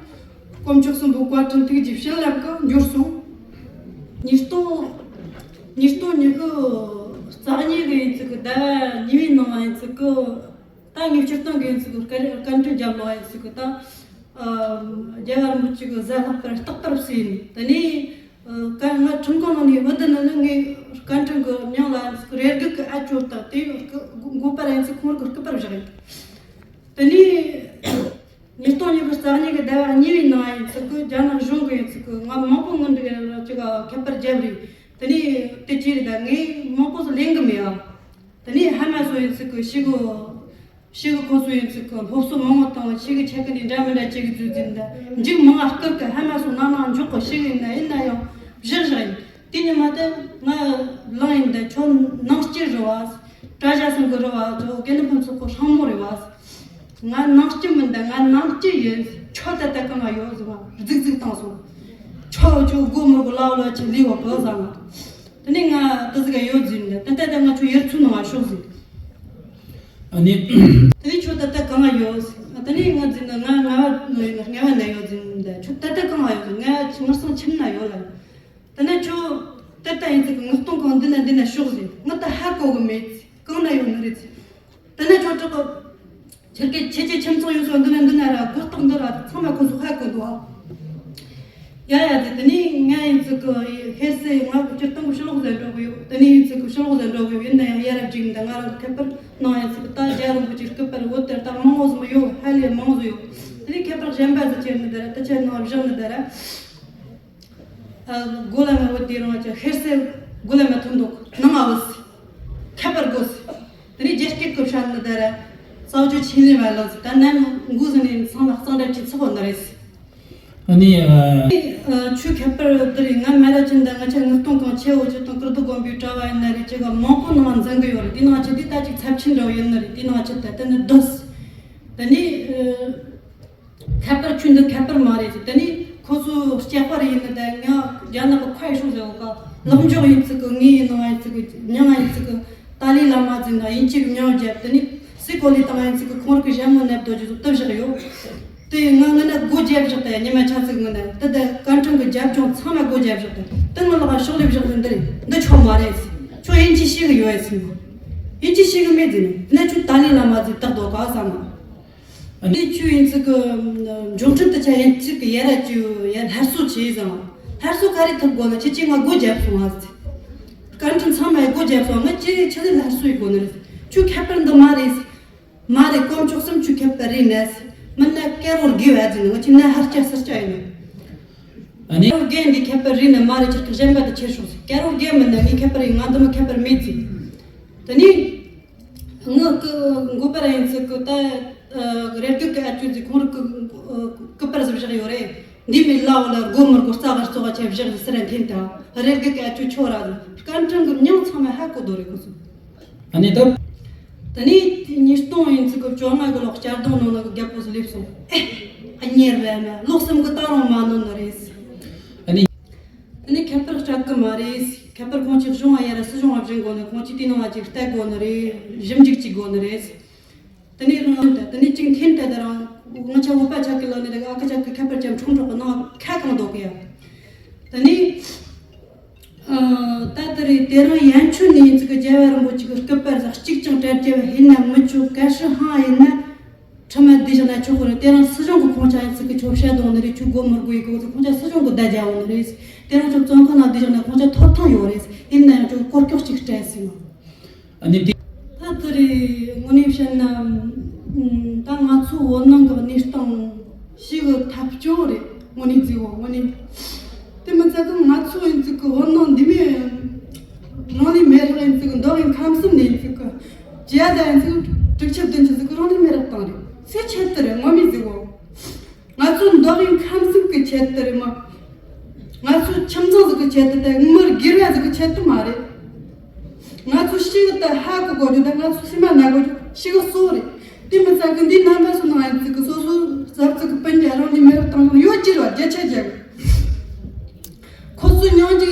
དཀོན་མཆོག་གསུམ་པོ་བཀའ་དྲིན་ཐུགས་རྗེ་བྱིན་རླབས་གི་འབྱོར་སོང་། ཉིས་སྟོང་ཉིས་སྟོང་ཉི་ཤུ་རྩ་གཉིས་གི་ཡིན་ཚིག་གི་ཟླ་བ་གཉིས་པའི་ནང་ཡིན་ཚིག་གི་ད་ངས་སྤྱིར་བཏང་གི་ཡིན་ཚིག་གི་བཀའ་བཀའ་དྲིན་རྒྱབ་ལོག་ཡིན་ཚིག་གི་ད། རྒྱལ་བ་རིན་པོ་ཆེ་གི་གཟའ་ལྷག་པར་རྟག་པར་བསུས་ཡིན། དེ་ནས་ཀ་ང་ཁྲིམས་ཁང་ནང་ནས་བུད་ནི་ནི་ངའི་སྐད་འཕྲིན་གི་མྱིང་ལ་རེ་སྒུག་གི་ཨ་ཅོ་དག་དེ་འགོ་པར་ཡིན་ཚིག་ཁོང་གི་སྐུ་པར་བཞག་ཡིན། དེ་ནས་ཉིས་སྟོང་ཉི་ཤུ་རྩ་གཉིས་གི་ཟླ་བ་གཉིས་པའི་ནང་ཡིན་ཚིག་གི་རྒྱ་ནག་གཞུང་གི་ཡིན་ཚིག་གི་ང་མང་པོ་ངི་འདྲི་ཅིག་ཁ་པར་བརྒྱབ་རེད། དེ་ནས་དེ་ཅི་རེད་ད་ངས་མང་པོ་ལེན་གི་མེད་ཨ། དེ་ནས་ཧ་མ་སོ་ཡིན་ཚིག་གི་ཤི་གི་ཤི་གི་ཁོ་ཚོ་ཡིན་ཚིག་གི་སློབ་གསོ་མང་བོ་བཏང་བ་ཤི་གི་ཆེད་གི་ནས་འདྲ་མི་འདྲ་བྱེད་གི་བཟོས་ཟིན་ད་མཇུག་མང་ང་སྐུལ་གི་ཧ་མ་སོ་ནང་ནང་འཇོག་གི་ཤི་གི་ཡིན་ན་ཡིན་ན་ཡང་བཞག་བཞག་ཡིན། དེ་ཉི་མ་དེ་ང་ལངས་ཡིན་ད་ཁྱོད་ནང་སྐྱིད་རེད་བ། གྲྭ་ཤག་སོང་གི་རེད་བ་ཚོ་དགེ་འདུན་ཕུན་ཚོགས་གི་ཧྲང་མོ་རེད་བ། ང་ནང་སྐྱིད་མིན་ད་ང་ནང་སྐྱིད་ཡིན། ཁྱོད་ད་ལྟ་གང་ང་ཡོད་ཟེར་བ་རྫིག་རྫིག་བཏང་སོང་། ཁྱོད་ཁྱོད་སྒོ་མི་སྒོ་ལའོ་ལ་ཆེ་ལི་བ་བུ་ཟ་ང་། དེ་ནས་ང་ད་ཟིག་ག་ཡོད་ཟིན་ད་ད་ད་ད་ང་ཁྱོད་ཡར་ཚུར་ནང་ང་ཤོག་ཟིན། ཨ་ནི། དེ་ནས་ཁྱོད་ད་ད་གང་ང་ཡོད་ཟིན། དེ་ནས་ང་ཟིན་ན་ང་ང་བ་ང་བ་ན་ཡོད་ཟིན་ད་ཁྱོད་ད་ད་གང་ང་ཡོད་ཟིན། ང་ངར་སང་ཁྱིམ་ན་ཡོད་ལ། དེ་ནས་ཁྱོད་ད་ད་ཡིན་ཟིག་གི་ངག་སྟོང་གང་འདི་ན་འདི་ན་ཤོག་ཟིན། ང་ད་ཧ་གོ་གི་མེད་ཟིན། གང་ན་ཡོད་ནི་རེད་ཟིན། དེ་ནས་ཁྱོད་ཁྲག་གི་ཁྱེད་ཀྱི་ཁྱིམ་ཚང་ཡོད་སོ་འདི་ན་འདི་ན་ར་གོ་རྟོགས་འདི་ར་ཚང་མ་ཁོ་ཚོ་ཧ་གོ་འདུག་ཨ། ཡ་ཡ་དེ་དེ་ནས་ང་ཡིན་ཚིག་གི་ཧེ་སེ་ང་སྤྱིར་བཏང་གི་ཕྱི་ལོགས་ཟེར་འགྲོ་གི་ཡོད། དེ་ནས་ཡིན་ཚིག་གི་ཕྱི་ལོགས་ཟེར་འགྲོ་གི་ཡོད། ཡིན་ན་ཡང་ཡ་རབས་ཅིག་ཡིན་ད་ང་རང་ཁྱད་པར་ནང་ཡིན་ཚིག་གི་ད་རྒྱ་རིང་པོ་ཅིག་སྐུད་པར་འོད་དེར་ད་མང་བོ་ཟིག་ཡོད། ཧ་ལས་མང་བོ་ཟིག་ཡོད། དེ་ནས་ཁྱད་པར་གཞན་པ་ཟིག་ཁྱེར་ནི་དེ་ར་ད་ཁྱེད་ནང་བཞག་ནི་དེ་ར། ཨ། སྒོ་ལ་མ་བུད་དེ་རང་ཅི་ཧེར་སེ་སྒོ་ལ་མ་ཐོན་འདུག་ནང་ང་བུད་སི། ཁྱད་པར་དགོས་སི། དེ་ནས་རྒྱ་སྐད་ཀྱི་བཤད་ནི་དེ་ར། ས་བཅུ་ཆེན་ལས་མ་ལོ་སི་ད་ནམ་འགོ་ཟིན་ནས་ཚང་ལ་གཙང་སྦྲ་གྱི་ཚོགས་ནི་རེད་སི། ཨ་ནི། ཨ། ཨ། ཆུ་ཁྱད་པར་དེ་རེད། ང་མ་ར་ཅན་ད་ང་ཆ་ངག་སྟོང་གང་ཆེ་བོ་ཅི་དང་ཀིརྟི་དགོན་པའི་གྲྭ་བ་ཡིན་ན་རེད། ཅི་ག་མང་པོ་ནང་འཛིན་གི་ཡོད་རེད། དེ་ནང་ཆ་དེ་ད་ཅིག་ཚབས་ཆེན་འདྲ་བོ་ཡིན་ནི་རེད། དེ་ནང་ཆ་ད་དེ་ནི་སྡོད་སི། དེ་ནས། ཨ། ཁྱད་པར་ཆུ་འདི་ཁྱད་པར་མ་རེད་ཟེར། དེ་ནས་ཁོ་ཚོ་སྐྱག་པ་རེད་ཡིན་ན་ད་ང་རྒྱ་ནག་གི་ཁ་ཡི་ཤོག་ཟེར་བ་ཀ་ལག་འཇོག་ཡིན་ཚིག་གི་ངའི་ནང་ཡིན་ཚིག་གི་མྱང་ཡིན་ཚིག་གི་ཏཱ་ལའི་བླ་མ་ཟེར་ན་ཡིན་གཅིག་མྱང་རྒྱབ། དེ་ནས་སི་ཀོ་ལི་བཏང་ཡིན་ཚིག་གི་ཁོང་རང་གི་ཞྭ་མོ་ནད་དོ་རྒྱུ་ཚོ་བཏབ་བཞག་ཡོད། དེ་ང་ངི་ན་སྒོ་རྒྱབ་བཞག་དེ་ཉི་མ་ཆ་ཚིག་ངི་ན་དེ་དེ་ཀན་ཀྲང་གི་རྒྱབ་ལྗོངས་ཚང་མ་སྒོ་རྒྱབ་བཞག་དེ་དེ་ངི་ལག་ཤོག་ལེབ་བཞག་ཟིན་འདི་རེད། འདི་ཆོ་མ་རེད་ཟེར། ཁྱོད་ཡིན་གཅིག་ཤེས་གི་ཡོད་ཟེར་ན་ཡིན་གཅིག་ཤེས་གི་མེད་ཟེར་ན་ན་ཁྱོད་ཏཱ་ལའི་བླ་མ་ཟེར་བཏགས་དོ་ག་བསམ་ན། ཨ་ནི་ཁྱོད་ཡིན་ཚིག་གི་འབྱུང་ཁྲིམས་དུ་ཆ་ཡིན་ཚིག་གི་ཡ་ར་ཅིག་ཡ་སླར་གསོ་བྱས་ཟིན། སླར་གསོ་ག་རེ་ཐུབ་དགོས་ན་ཁྱེད་ཀྱིས་ང་སྒོ་རྒྱབ་སོང་ང་ཟེར། བཀའ་དྲིན་ཚང་མ་ཡི་སྒོ་རྒྱབ་སོང་། ང་ཁྱེད་ཆ་ལས་སླར་གསོ་ཡི་དགོས་ནི་རེད། ཁྱོད་ཁྱད་པར་འདི་མ་རེད་ཟེར། མ་རེད། དཀོན་མཆོག་གསུམ་ཁྱོད་ཁྱད་པར་རེད་ན་ཟེར། མིན་ན་ཀེ་རོར་དགེ་བ་ཟེར་ན་ང་ཁྱེད་ན་ཧར་སྐྱ་སར་སྐྱ་ཡིན་ནོ། ཨ་ནི། ཀེ་རོར་དགེ་འདི་ཁྱད་པར་རེད་ན་མ་རེད། ཁྱེད་ཀྱི་གཞན་པ་དུ་ཁྱེར་ཤོག་ཟེར། ཀེ་རོར་དགེ་མིན་ན་ངའི་ཁྱད་པར་ཡིན། ང་འདི་མོ་ཁྱད་པར་མེད་ཟེར། དེ་ནས། ངི་ཀི་མགོ་པ་ར་ཡིན་ཚིག་གི་ད་རེ་སྒུག་གི་ཨ་ཅུ་ཟིག་ཁོང་རི་ཀི་ཀི་པར་ཟིག་བཞག་ཡོད་རེད། འདི་མི་ལ་བ་ལ་སྒོ་མི་སྒོ་རྩ་གར་ཙོག་ཆེ་བཞག་ཟིག་སི་ར་འཐེན་ད་རེ་སྒུག་གི་ཨ་ཅུ་ཆོ་ར་ཟིག་སྐར་འཕྲེང་གི་མྱང་ཚང་མ་ཧ་གོ་དོ་རེད་ཁོ་ཚོ། ཨ་ནི་ད། དེ་ནས་ཉིས་སྟོང་ཡིན་ཚིག་གི་བཅོ་ལྔ་གི་ལོག་བསྐྱར་གཏོང་ནང་ན་གི་རྒྱལ་པོ་ཟིག་སླེབས་སོང་། ཨེ། ཨ་གཉེར་བས་མ་ལོག་སེམས་གི་ད་རུང་མ་ནོར་ནི་རེད། ཨ་ནི། ཨ་ནི་ཁྱད་པར་སྐྲག་གི་མ་རེད། ཁྱད་པར་ཁོང་ཅིག་གཞུང་བ་ཡ་ར་སྲིད་གཞུང་བ་བཞིན་དགོས་ནི། ཁོང་ཅིག་དེ་ནང་བ་ཅིག་བལྟ་དགོས་ནི་རེད། ཞིབ་འཇུག་ཅིག་དགོས་ནི་རེད། དེ་ནས་རང་དེ་དེ་ནས་ཅིག་འཐེན་དེ་དེ་རང་ང་ཆ་བོད་པ་ཆགས་ཀྱི་ལ་ནི་རེད། ཨ་ཁ་ཆགས་ཀྱི་ཁྱད་པར་ཅན་ཁྲོམ་ཁྲོག་གི་ནང་ཁ་གང་འདོག་གི་ཡ། དེ་ནས་ཨ་ད་དེ་རེད། དེ་རིང་ཡན་ཆོད་ནས་ཡིན་ཚིག་གི་རྒྱལ་བ་རིན་པོ་ཆེ་གི་སྐུ་པར་ཟག་གཅིག་ཀྱང་བྲལ་རྒྱལ་བ་ཧེ་ན་མི་ཆོག་གལ་སྲིད་ཧང་ཡིན་ན། ཁྲིམས་མ་བསྡུས་བཞག་ན་ཆོག་གི་རེད། དེ་རིང་སྲིད་གཞུང་གི་ཁོང་ཆ་ཡིན་ཚིག་གི་ཆོ་བཤད་དོང་ནི་རེད། ཆོ་སྒོ་མི་སྒོ་ཡི་གོ་ཚིག་ཁོང་ཆ་སྲིད་གཞུང་གི་བརྡ་རྒྱག་འོང་ནི་རེད། དེ་རིང་ཆོ་བཙོན་ཁང་ནང་བསྡུས་བཞག་ན་ཁོང་ཆ་ཐོབ་ཐང་ཡོད་རེད། ཡིན་ན་ཡང་ཆོ་གོ་སྐྱོག་ཅིག་སྤྲད་ཟིན་ཨ་ནི་དེ། ད་དེ་རེད། དངོས་གནས་བཤད་ན། ད་ང་ཚོ་བོད་ནང་གི་གནས་སྟངས་ཤིག་གི་ཐབས་སྐྱོ་རེད། དངོས་གནས་བརྩིས་བ་དངོས་གནས། དེ་མི་ཚད་ཀྱང་ང་ཚོ་ཡིན་ཚིག་གི་བོད་ནང་འདི་མོ་རང་ལུས་མེར་བསྲེགས་ཡིན་ཚིག་གི་མདོ་དབུས་ཁམས་གསུམ་ནས་ཡིན་ཚིག་གི་རྒྱ་ད་ཡིན་ཚིག་དྲུག་ཅུ་བདུན་ཅུ་ཟིག་གི་རང་ལུས་མེར་བསྲེགས་བཏང་རེད། སུའི་ཆེད་དུ་རེད། ངོ་མའི་ཟིག་གོ། ང་ཚོ་མདོ་དབུས་ཁམས་གསུམ་གི་ཆེད་དུ་རེད་མ། ང་ཚོ་ཁྱིམ་ཚང་ཟིག་གི་ཆེད་དུ་དེ་མི་སྒེར་བ་ཟིག་གི་ཆེད་དུ་མ་རེད། ང་ཚོ་ཤི་གི་ད་ཧ་གི་གོ་རྒྱུ་ད་ང་ཚོ་སེམས་མ་ན་གོ་རྒྱུ་ཤི་གི་སོ་རེད། དེ་མི་ཚད་གི་འདི་རྣམ་པ་སུ་ནང་ཡིན་ཚིག་གི་སོ་སོ་ཟབ་ཚིག་གི་སྤུན་ཀྱག་རང་གི་མེ་རག་བཏང་རུང་ཡོད་ཅི་ར་རྒྱ་ཆ་རྒྱ་གི། ཁོ་ཚོ་ཉོན་གི་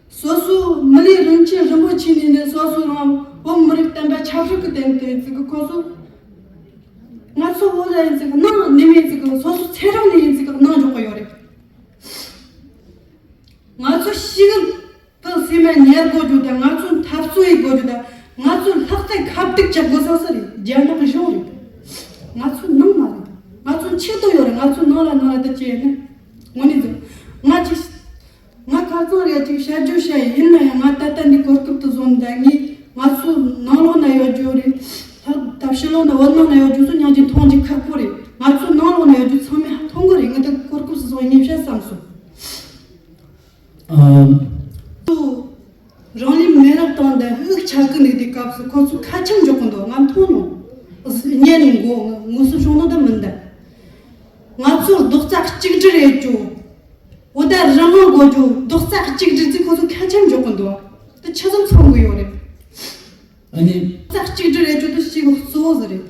སོ་སོ་མི་ལུས་རིན་ཆེན་རིན་པོ་ཆེ་ནས་ནས་སོ་སོ་རང་བོད་མི་རིགས་བསྟན་པ་ཆབ་སྲིད་ཀྱི་སྟེང་དུ་ཡིན་ཚིག་གི་ཁོ་ཚོ་ང་ཚོ་བོད་ལ་ཡིན་ཚིག་གི་ནང་ནི་མེད་ཚིག་གི་སོ་སོ་ཚེ་རིང་ནས་ཡིན་ཚིག་གི་ནང་འཇོག་གི་ཡོད་རེད། ང་ཚོ་ཤི་གི་དེ་སེམས་མ་ཉར་དགོས་རྒྱུ་དང་ང་ཚོ་འཐབ་རྩོད་ཡེད་དགོས་རྒྱུ་དང་ང་ཚོ་ལྷག་ཏུ་ཁ་གཏད་གཅོག་དགོས་ས་ས་རེད། རྒྱ་ནག་གཞུང་རེད། ང་ཚོ་ནང་མ་རེད། ང་ཚོ་ཆིག་ཏུ་ཡོད་རེད། ང་ཚོ་ནང་ལ་ནང་ལ་དེ་བྱས་ནས་དངོས་གནས་ཚོ་ང་ཅིག་ང་ཁ་རྩང་རེད་ཅིག་བཤད་རྒྱུ་བཤད་ཡིན་ན་ཡང་ང་ད་ལྟ་འདི་གོ་སྐབས་དུ་བཟུང་ད་ངས་ང་ཚོ་ནང་ལོགས་ན་ཡོད་རྒྱུ་རེད། ལྷག་ད་ཕྱི་ལོགས་ན་བོད་ནང་ན་ཡོད་རྒྱུ་ཚོ་སྙིང་རྗེ་མཐོང་རྒྱུ་ཁག་པོ་རེད། ང་ཚོ་ནང་ལོགས་ན་ཡོད་རྒྱུ་ཚང་མས་མཐོང་གི་རེད། ངས་ད་གོ་སྐབས་སུ་བཟུང་ངས་བཤད་བསམ་སོང་། ཨ། རང་ལུས་མེ་རག་བཏང་སྟེ་དབུགས་ཆད་ཀི་འདུག་དེ་སྐབས་སུ་ཁོ་ཚོ་ཁ་ཆེམས་འཇོག་གི་འདུག་ང་མཐོང་མྱོང་། ཉན་ནས་མགོ་ངོ་སོ་བྱུང་ནོ་ད་མིན་ད། ང་ཚོར་རྡོག་རྩ་གཅིག་སྒྲིལ་རེད་ཅོ། འོ་ད་རང་དབང་དགོས་ཅོ། རྡོག་རྩ་གཅིག་སྒྲིལ་ཚིག་ཁོ་ཚོ་ཁ་ཆེམས་འཇོག་གི་འདུག་དེ་ཆི་ཟིག་མཚོན་གི་ཡོད་རེད། ཨ་ནི། རྩ་གཅིག་སྒྲིལ་རེད་ཅོ་དེ་ཞིག་གཙོ་བོ་ཟིག་རེད།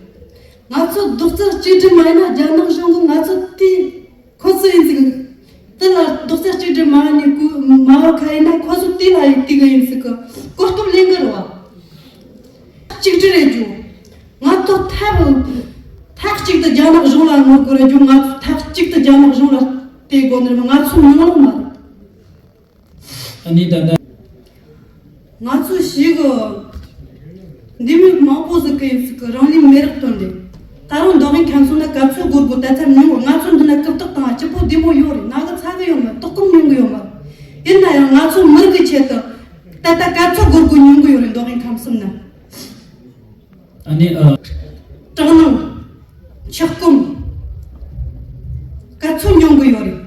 ང་ཚོ་རྡོག་རྩ་གཅིག་སྒྲིལ་མ་ཡིན་ན་རྒྱ་ནག་གཞུང་གིས་ང་ཚོ་དེ་ཁོ་ཚོ་ཡིན་ཟིག་དེ་ལ་རྡོག་རྩ་གཅིག་སྒྲིལ་མ་ཡིན་ནི་ཀུ་མ་བ་ཁ་ཡིན་ན་ཁོ་ཚོ་དེ་ལ་ཡིན། དེ་གི་ཡིན་ཟིག་གི་གོ་སྐབས་ལེན་གི་རེད་བ། གཅིག་སྒྲིལ་རེད་རྒྱུ། ང་ཚོ་ཐབས་ཐབས་གཅིག་ཏུ་རྒྱ་ནག་གཞུང་ལ་ངོ་རྒོལ་རེད་རྒྱུ། ང་ཚོ་ཐབས་གཅིག་ཏུ་རྒྱ་ནག་གཞུང་ལ་དེ་དགོས་ནི་རེད། ང་ཚོ་ནང་ལོགས་མ་རེད། ཨ་ནི་ད་ལྟ། ང་ཚོ་ཞིག་གི་འདི་མི་མང་པོ་ཟིག་གི་ཟིག་གི་རང་ལུས་མེ་རག་བཏོན་ཏེ། ད་རུང་མདོ་དབུས་ཁམས་གསུམ་ན་ག་ཚོད་སྒོར་སྒོར་ད་ཚད་མྱོང་གི། ང་ཚོ་འདི་ན་རྐུབ་སྟེགས་དང་སྐྱིད་པོ་བདེ་མོ་ཡོད་རེད། ན་གི་ཚ་གི་ཡོད་མ་རེད། ལྟོགས་སྐོམ་མྱོང་གི་ཡོད་མ་རེད། ཡིན་ན་ཡང་ང་ཚོ་མི་རིགས་ཀྱི་ཆེད་དུ་ད་ལྟ་ག་ཚོད་སྒོར་སྒོར་མྱོང་གི་ཡོད་རེད། མདོ་དབུས་ཁམས་གསུམ་ན། ཨ་ནི་ཨ། དྲག་སྣང་། འཁྱག་སྐོམ། ག་ཚོད་མྱོང་གི་ཡོད་རེད།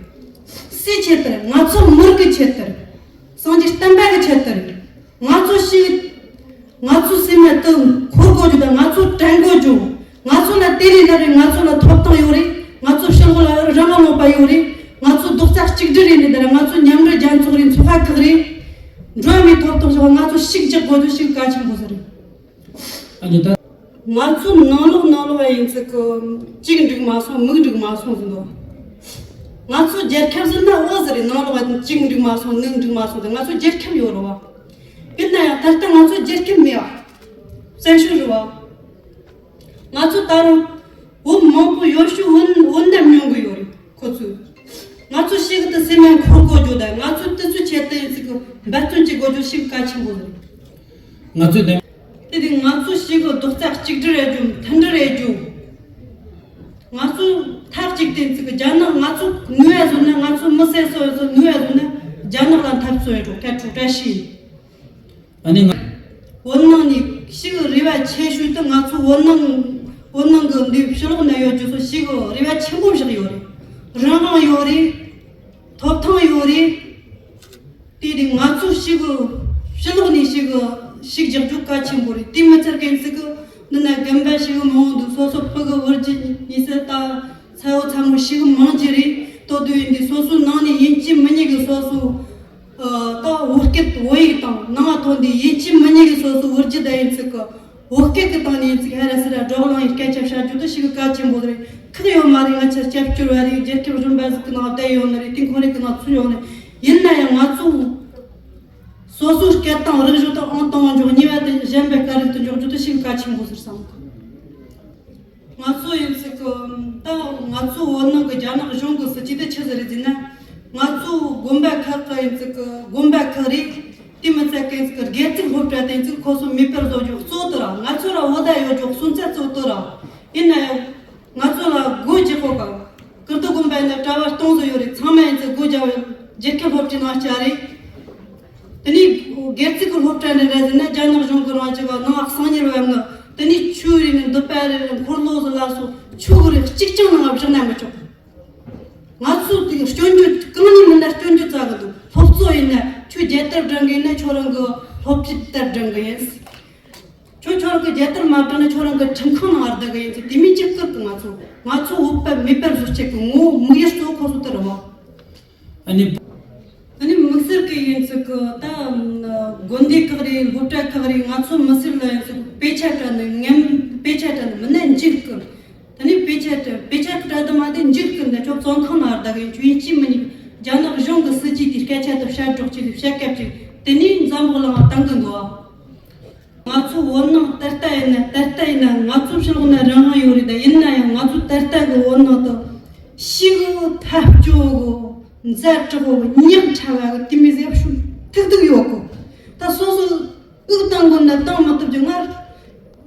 སུའི་ཆེད་དུ་རེད། ང་ཚོ་མི་རིགས་ཀྱི་ཆེད་དུ་རེད། སངས་རྒྱས་བསྟན་པ་གི་ཆེད་དུ་རེད། ང་ཚོ་ཞིག་ང་ཚོ་སེམས་ནད་དུ་འཁོར་དགོས་རྒྱུ་དང་། ང་ཚོ་དྲན་དགོས་རྒྱུ། ང་ཚོ་ལ་དེ་རེད་ན་རེད། ང་ཚོ་ལ་ཐོབ་ཐང་ཡོད་རེད། ང་ཚོ་ཕྱི་ལོགས་ལ་རང་དབང་ཡོད་པ་ཡོད་རེད། ང་ཚོ་རྡོག་རྩ་གཅིག་སྒྲིལ་རེད་ནི་དེ་ར། ང་ཚོ་མཉམ་འབྲེལ་རྒྱལ་ཚོགས་རེད། ཚོགས་པ་ཁག་རེད། འགྲོ་བ་མིའི་ཐོབ་ཐང་ཞིག་ང་ཚོ་ཞིག་རྒྱག་དགོས་རྒྱུ་ཞིག་གལ་ཆེན་པོ་ཟིག་རེད། ཨ་ནི་ད། ང་ཚོ་ནང་ལོགས་ནང་ལོགས་ཡིན་ཚིག་གི་གཅིག་འགྲིག་མ་སོང་། མིག་འགྲིག་མ་སོང་ཟིན་འདུག་ང་ཚོ་རྒྱལ་ཁབ་ཟིན་ན་འོ་ཟེར་རེད། ནང་ལོགས་གཅིག་འགྲིག་མ་སོང་། མིག་འགྲིག་མ་སོང་ཟེར། ང་ཚོ་རྒྱལ་ཁབ་ཡོད་རེད་བ། ཡིན་ན་ཡང་ད་ལྟ་ང་ཚོ་རྒྱལ་ཁབ་མེད་བ། བཙན་བྱོལ་རེད་བ། ང་ཚོ་ད་རུང་བོད་མང་པོ་ཡོད་ཤུལ་བོད་བོད་ནད་མྱོང་གི་ཡོད་རེད། ཁོ་ཚོས། ང་ཚོ་ཞིག་ཏུ་སེམས་ཡང་འཁོར་དགོས་རྒྱུ་དང་། ང་ཚོ་དེ་ཚོའི་ཆེད་དུ་ཡིན་ཚིག་གི་འབད་བརྩོན་བྱེད་དགོས་རྒྱུ་ཞིག་གལ་ཆེན་པོ་རེད། ང་ཚོས་དེ། དེ་དུས་ང་ཚོ་ཞིག་གི་རྡོག་རྩ་གཅིག་སྒྲིལ་རེད་རྒྱུ། མཐུན་སྒྲིལ་རེད་རྒྱུ། ང་ཚོ་མཐའ་གཅིག་ཏུ་ཡིན་ཚིག་གི་རྒྱ་ནག་ང་ཚོ་ནུས་པ་བཟོ་ན། ང་ཚོ་མི་སེར་སོ་ཡོད་ཚོ་ནུས་པ་བཟོ་ན་རྒྱ་ནག་ལ་འཐབ་རྩོད་ཡོད་འགྲོ་སྐད་འཕྲོ་བཀྲ་ཤིས་ཡིན། ཨ་ནི་ང་། བོད་ནང་ནས་ཞིག་རེ་བ་ཆེ་ཤོས་དེ་ང་ཚོ་བོད་ནང་བོད་ནང་གི་འདི་ཕྱི་ལོགས་ན་ཡོད་རྒྱུ་ཚོ་ཞིག་རེ་བ་ཆེན་པོ་བཞག་ཡོད་རེད། རང་དབང་ཡོད་རེད། ཐོབ་ཐང་ཡོད་རེད། དེ་དུས་ང་ཚོ་ཞིག་ཕྱི་ལོགས་ནས་ཞིག་ཞིག་རྒྱག་རྒྱུ་གལ་ཆེན་པོ་རེད། དེ་མི་ཚད་མཁན་ཚིག་གི་འདི་ན་རྒན་པ་ཞིག་མང་བོ་འདུག་སོ་སོ་ཕུ་གི་བུ་རྒྱུད་ཉི་ཤུ་ད། ཚ་བོ་ཚ་མོ་ཞིག་མང་གི་རེད། ལྟོ་དུས་ཡིན་དུས་སོ་སོའི་ནང་ནས་ཡིན་གཅིག་མིན་གཉིས་ཀྱི་སོ་སོ། ཨ། ད་བོད་སྐད་བོད་ཡིག་དང་ནང་ཐོན་དུས་ཡིན་གཅིག་མིན་གཉིས་ཀྱི་སོ་སོ་བུ་རྒྱུད་ད་ཡིན་ཚིག་གི་བོད་སྐད་ཀྱི་སྟེང་ནས་ཡིན་ཚིག་ཧ་ར་སི་ར་བགྲོ་གླེང་ཡི་སྐད་ཆ་བཤད་རྒྱུ་དེ་ཞིག་གལ་ཆེན་པོ་རེད། ཁག་ཡོད་མ་རེད། ང་ཚོ་སྐྱབས་བཅོལ་བ་རེད། རྒྱལ་ཁབ་གཞན་པ་ཟིག་གི་ནང་བསྡད་ཡོད་ནི་རེད། དེ་ཁོ་རེ་གི་ནང་ཚུད་ཡོད་ནི་ཡིན་ན་ཡང་ང་ཚོ་སོ་སོའི་སྐད་དང་རིག་གཞུང་དང་ཨང་དང་པོ་འཇོག་གཉིས་པ་དེ་གཞན་པའི་སྐད་རིགས་དུ་འཇོག་རྒྱུ་དེ་ཞིག་གལ་ཆེན་པོ་ཟེར་བསམ་གི། ང་ཚོ་ཡིན་ཚིག་གི་ད་ང་ཚོ་བོད་ནང་གི་རྒྱ་ནག་གཞུང་གི་སྲིད་ཇུས་དེ་ཆི་ཟིག་རེད་ཟེར་ན། ང་ཚོ་དགོན་པ་ཁག་གི་ཡིན་ཚིག་གི་དགོན་པ་ཁག་རེད། དེ་མི་ཚད་མཁན་ཚིག་གི་སྒེར་ཚུགས་སློབ་གྲྭ་དེ་ཚིག་ཁོ་ཚོ་མེད་པར་བཟོ་རྒྱུ་གཙོ་བོ་དེ་ར། ང་ཚོ་ར་བོད་ད་ཡོད་རྒྱུ་གསུང་ཚད་གཙོ་བོ་དེ་ར། ཡིན་ན་ཡང་ང་ཚོ་ལ་སྒོ་རྒྱག་གོ་ག་ཀིརྟི་དགོན་པ་ཡིན་ན་གྲྭ་བ་སྟོང་ཟིག་ཡོད་རེད། ཚང་མ་ཡིན་ཚིག་སྒོ་རྒྱག་པའི་རྒྱལ་ཁབ་སློབ་གྲྭའི་ནང་བཅའ་རེད། དེ་ནས་སྒེར་ཚུགས་ཀྱི་སློབ་གྲྭ་འདྲ་འདྲ་ཟེར་ན་རྒྱ་ནག་གཞུང་གི་རང་ཅིག་ག་ནང་གསང་ཉུལ་བ་ངི། དེ་ནས་ཆོས་རེད་ནི་འདུལ་བ་རེད་ནི་འཁོར་ལོ་ཟིག་ལ་སོགས་ཆོས་གི་རིགས་གཅིག་ཀྱང་ནང་བཞག་ན་མི་ཆོག་ང་ཚོ་དེ་སྐྱོན་བརྗོད་གང་ནས་མིན་ན་སྐྱོན་བརྗོད་རྩ་གི་འདུག་སློབ་གཙོ་ཡིན་ན་ཁྱོད་རྒྱལ་དར་སྒྲེང་གི་ཡིན་ན་ཁྱོད་རང་གི་སློབ་ཁྲིད་དར་སྒྲེང་གི་ཡིན། ཁྱོད་ཁྱོད་རང་གི་རྒྱལ་དར་མ་སྒྲེང་ན་ཁྱོད་རང་གི་ཁྲིམས་ཁང་ནང་བར་བསྡད་གི་ཡིན་ཚེ་དེ་མིན་གཅིག་བཀུར་གི། ང་ཚོ་ང་ཚོ་བོད་པ་མེད་པར་བཟོ་བྱེད་གི་ངོ་བོ་དམིགས་ཡུལ་གཙོ་བོ་ཁོ་ཚོ་དེ་རེད་མོ། ཨ་ནི། ཨ་ནི་དམིགས་བསལ་གྱི་ཡིན་ཚུལ་གྱི་ད་དགོན་སྡེ་ཁག་རེད། སློབ་གྲྭ་ཁག་རེད། ང་ཚོ་མི་སེར་ལ་ཡིན་ཚུལ་དཔེ་ཆ་སྤྲད་ནས་ངན་དཔེ་ཆ་སྤྲད་ནས་མི་སྣ་འཇིགས་སྐུལ། ད་ནི་དཔེ་ཆ་སྤྲད་དཔེ་ཆ་སྤྲད་དུ་མ་དེ་འཇིགས་སྐུལ་ནས་ཁྱོད་བཙོན་ཁང་ནང་བར་བསྡད་གི་ཡིན། ཁྱོད་ཡིན་གཅིག་མིན་གཉིས་རྒྱ་ནག་གཞུང་གི་སྲིད་ཇུས་དེ་སྐད་ཆ་དེ་བཤད་སྒྲོག་ཅིག་བཤད་སྐད་ཅིག་དེ་ནས་འཛམ་བུ་གླིང་ལ་བཏང་གི་འདུག་ང་ཚོ་བོད་ནང་ད་ལྟ་ཡིན་ན་ད་ལྟ་ཡིན་ན་ང་ཚོ་ཕྱི་ལོགས་ན་རང་དབང་ཡོད་རེད། ད་ཡིན་ན་ཡང་ང་ཚོ་ད་ལྟ་གི་བོད་ནང་དུ་ཤི་གི་ཐབས་སྐྱོ་གི་ཛ་དྲག་གི་ཉག་ཕྲ་བ་གི་དེ་མི་ཟེར་ཤུ་ཐུག་ཐུག་ཡོད་གི། ད་སོ་སོ་དབུགས་བཏང་དགོས་ན་བཏང་མ་ཐུབ་རྒྱུ་ང་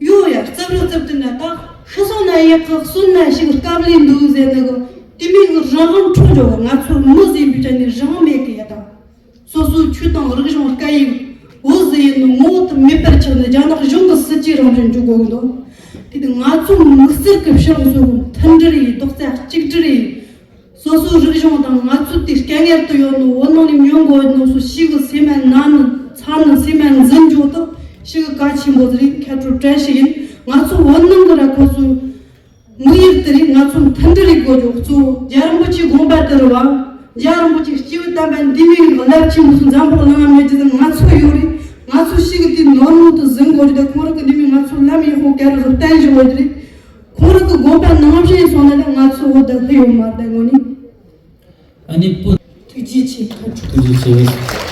ཡོད་ཡ། རྩབ་རི་རྩབ་དུ་ན་ད་ཤི་སོང་ན་ཡག་གི་གསོན་ན་ཤི་གི་དཀའ་ལས་འདུག་ཟེར་ནི་གི་དེ་མི་གི་རང་དབང་འཕྲོག་འཇོག་གི། ང་ཚོ་མི་ཟེར་བའི་ཆ་ནས་རང་དབང་མེད་གི་ཡ་ད། སོ་སོའི་ཆོས་དང་རིག་གཞུང་སྐད་ཡིག་བོད་ཟེར་ཡིན་ནོ་ངོ་བོ་དེ་མེད་པར་ཆགས་ནས་རྒྱ་ནག་གཞུང་གི་སྲིད་ཇུས་རང་བཞིན་འཇུག་དགོས་ཀྱི་འདུག་དེ་དུས་ང་ཚོ་དམིགས་བསལ་གྱི་ཕྱོགས་སུ་མཐུན་སྒྲིལ་ཡིན། རྡོག་རྩ་གཅིག་སྒྲིལ་ཡིན། སོ་སོའི་རིག་གཞུང་དང་ང་ཚོ་དེ་དཀའ་ངལ་དུ་ཡོད་ནོ་བོད་ནང་ནས་མྱོང་དགོས་ནོ་སོ་ཞིག་གི་སེམས་མ་ན་ནི་ཚ་ནི་སེམས་མ་འཛིན་འཇོག་ཏུ་ཞིག་གི་གལ་ཆེན་པོ་ཟེར་ཡིན། ཁ་དྲོ་བཀྲ་ཤིས་ཡིན། ང་ཚོ་བོད་ནང་གི་ར་ཁོ་ཚོའི་དམིགས་ཡུལ་དེ་རེད། ང་ཚོ་མཐུན་སྒྲིལ་རེ་དགོས་རྒྱུ་གཙོ་བོ་རྒྱལ་བ་རིན་པོ་ཆེའི་དགོངས་པ་དེ་རེད་བ། རྒྱལ་བ་རིན་པོ་ཆེའི་སྐྱེས་བུ་དམ་པ་འདི་མིན་རླབས་ཆེན་པོ་སུ་འཛམ་བུ་གླིང་ང་མེད་ཀྱི་ཟེར། ང་ཚོ་ཡོད་རེད། ང་ཚོ་ཞིག་གི་དེ་ནོར་མོ་དུ་ཟིན་དགོས་རྒྱུ་དང་ཁོང་རང་གི་འདི་མིན་ང་ཚོ་ལམ་ཡག་པོ་ག་རེ་ཟེར་བསྟན་བཞིན་ཡོད་རེད། ཁོང་རང་གི་དགོངས་པ་ནང་བཞིན་སོང་ན་ད་ང་ཚོ་འོ་ད་ལྷི་ཡོད་མ་རེད་དངོས་གནས། ཨ་ནི་སྤུན། ཐུགས་རྗེ་ཆེ། ཐུགས་རྗེ་ཆེ།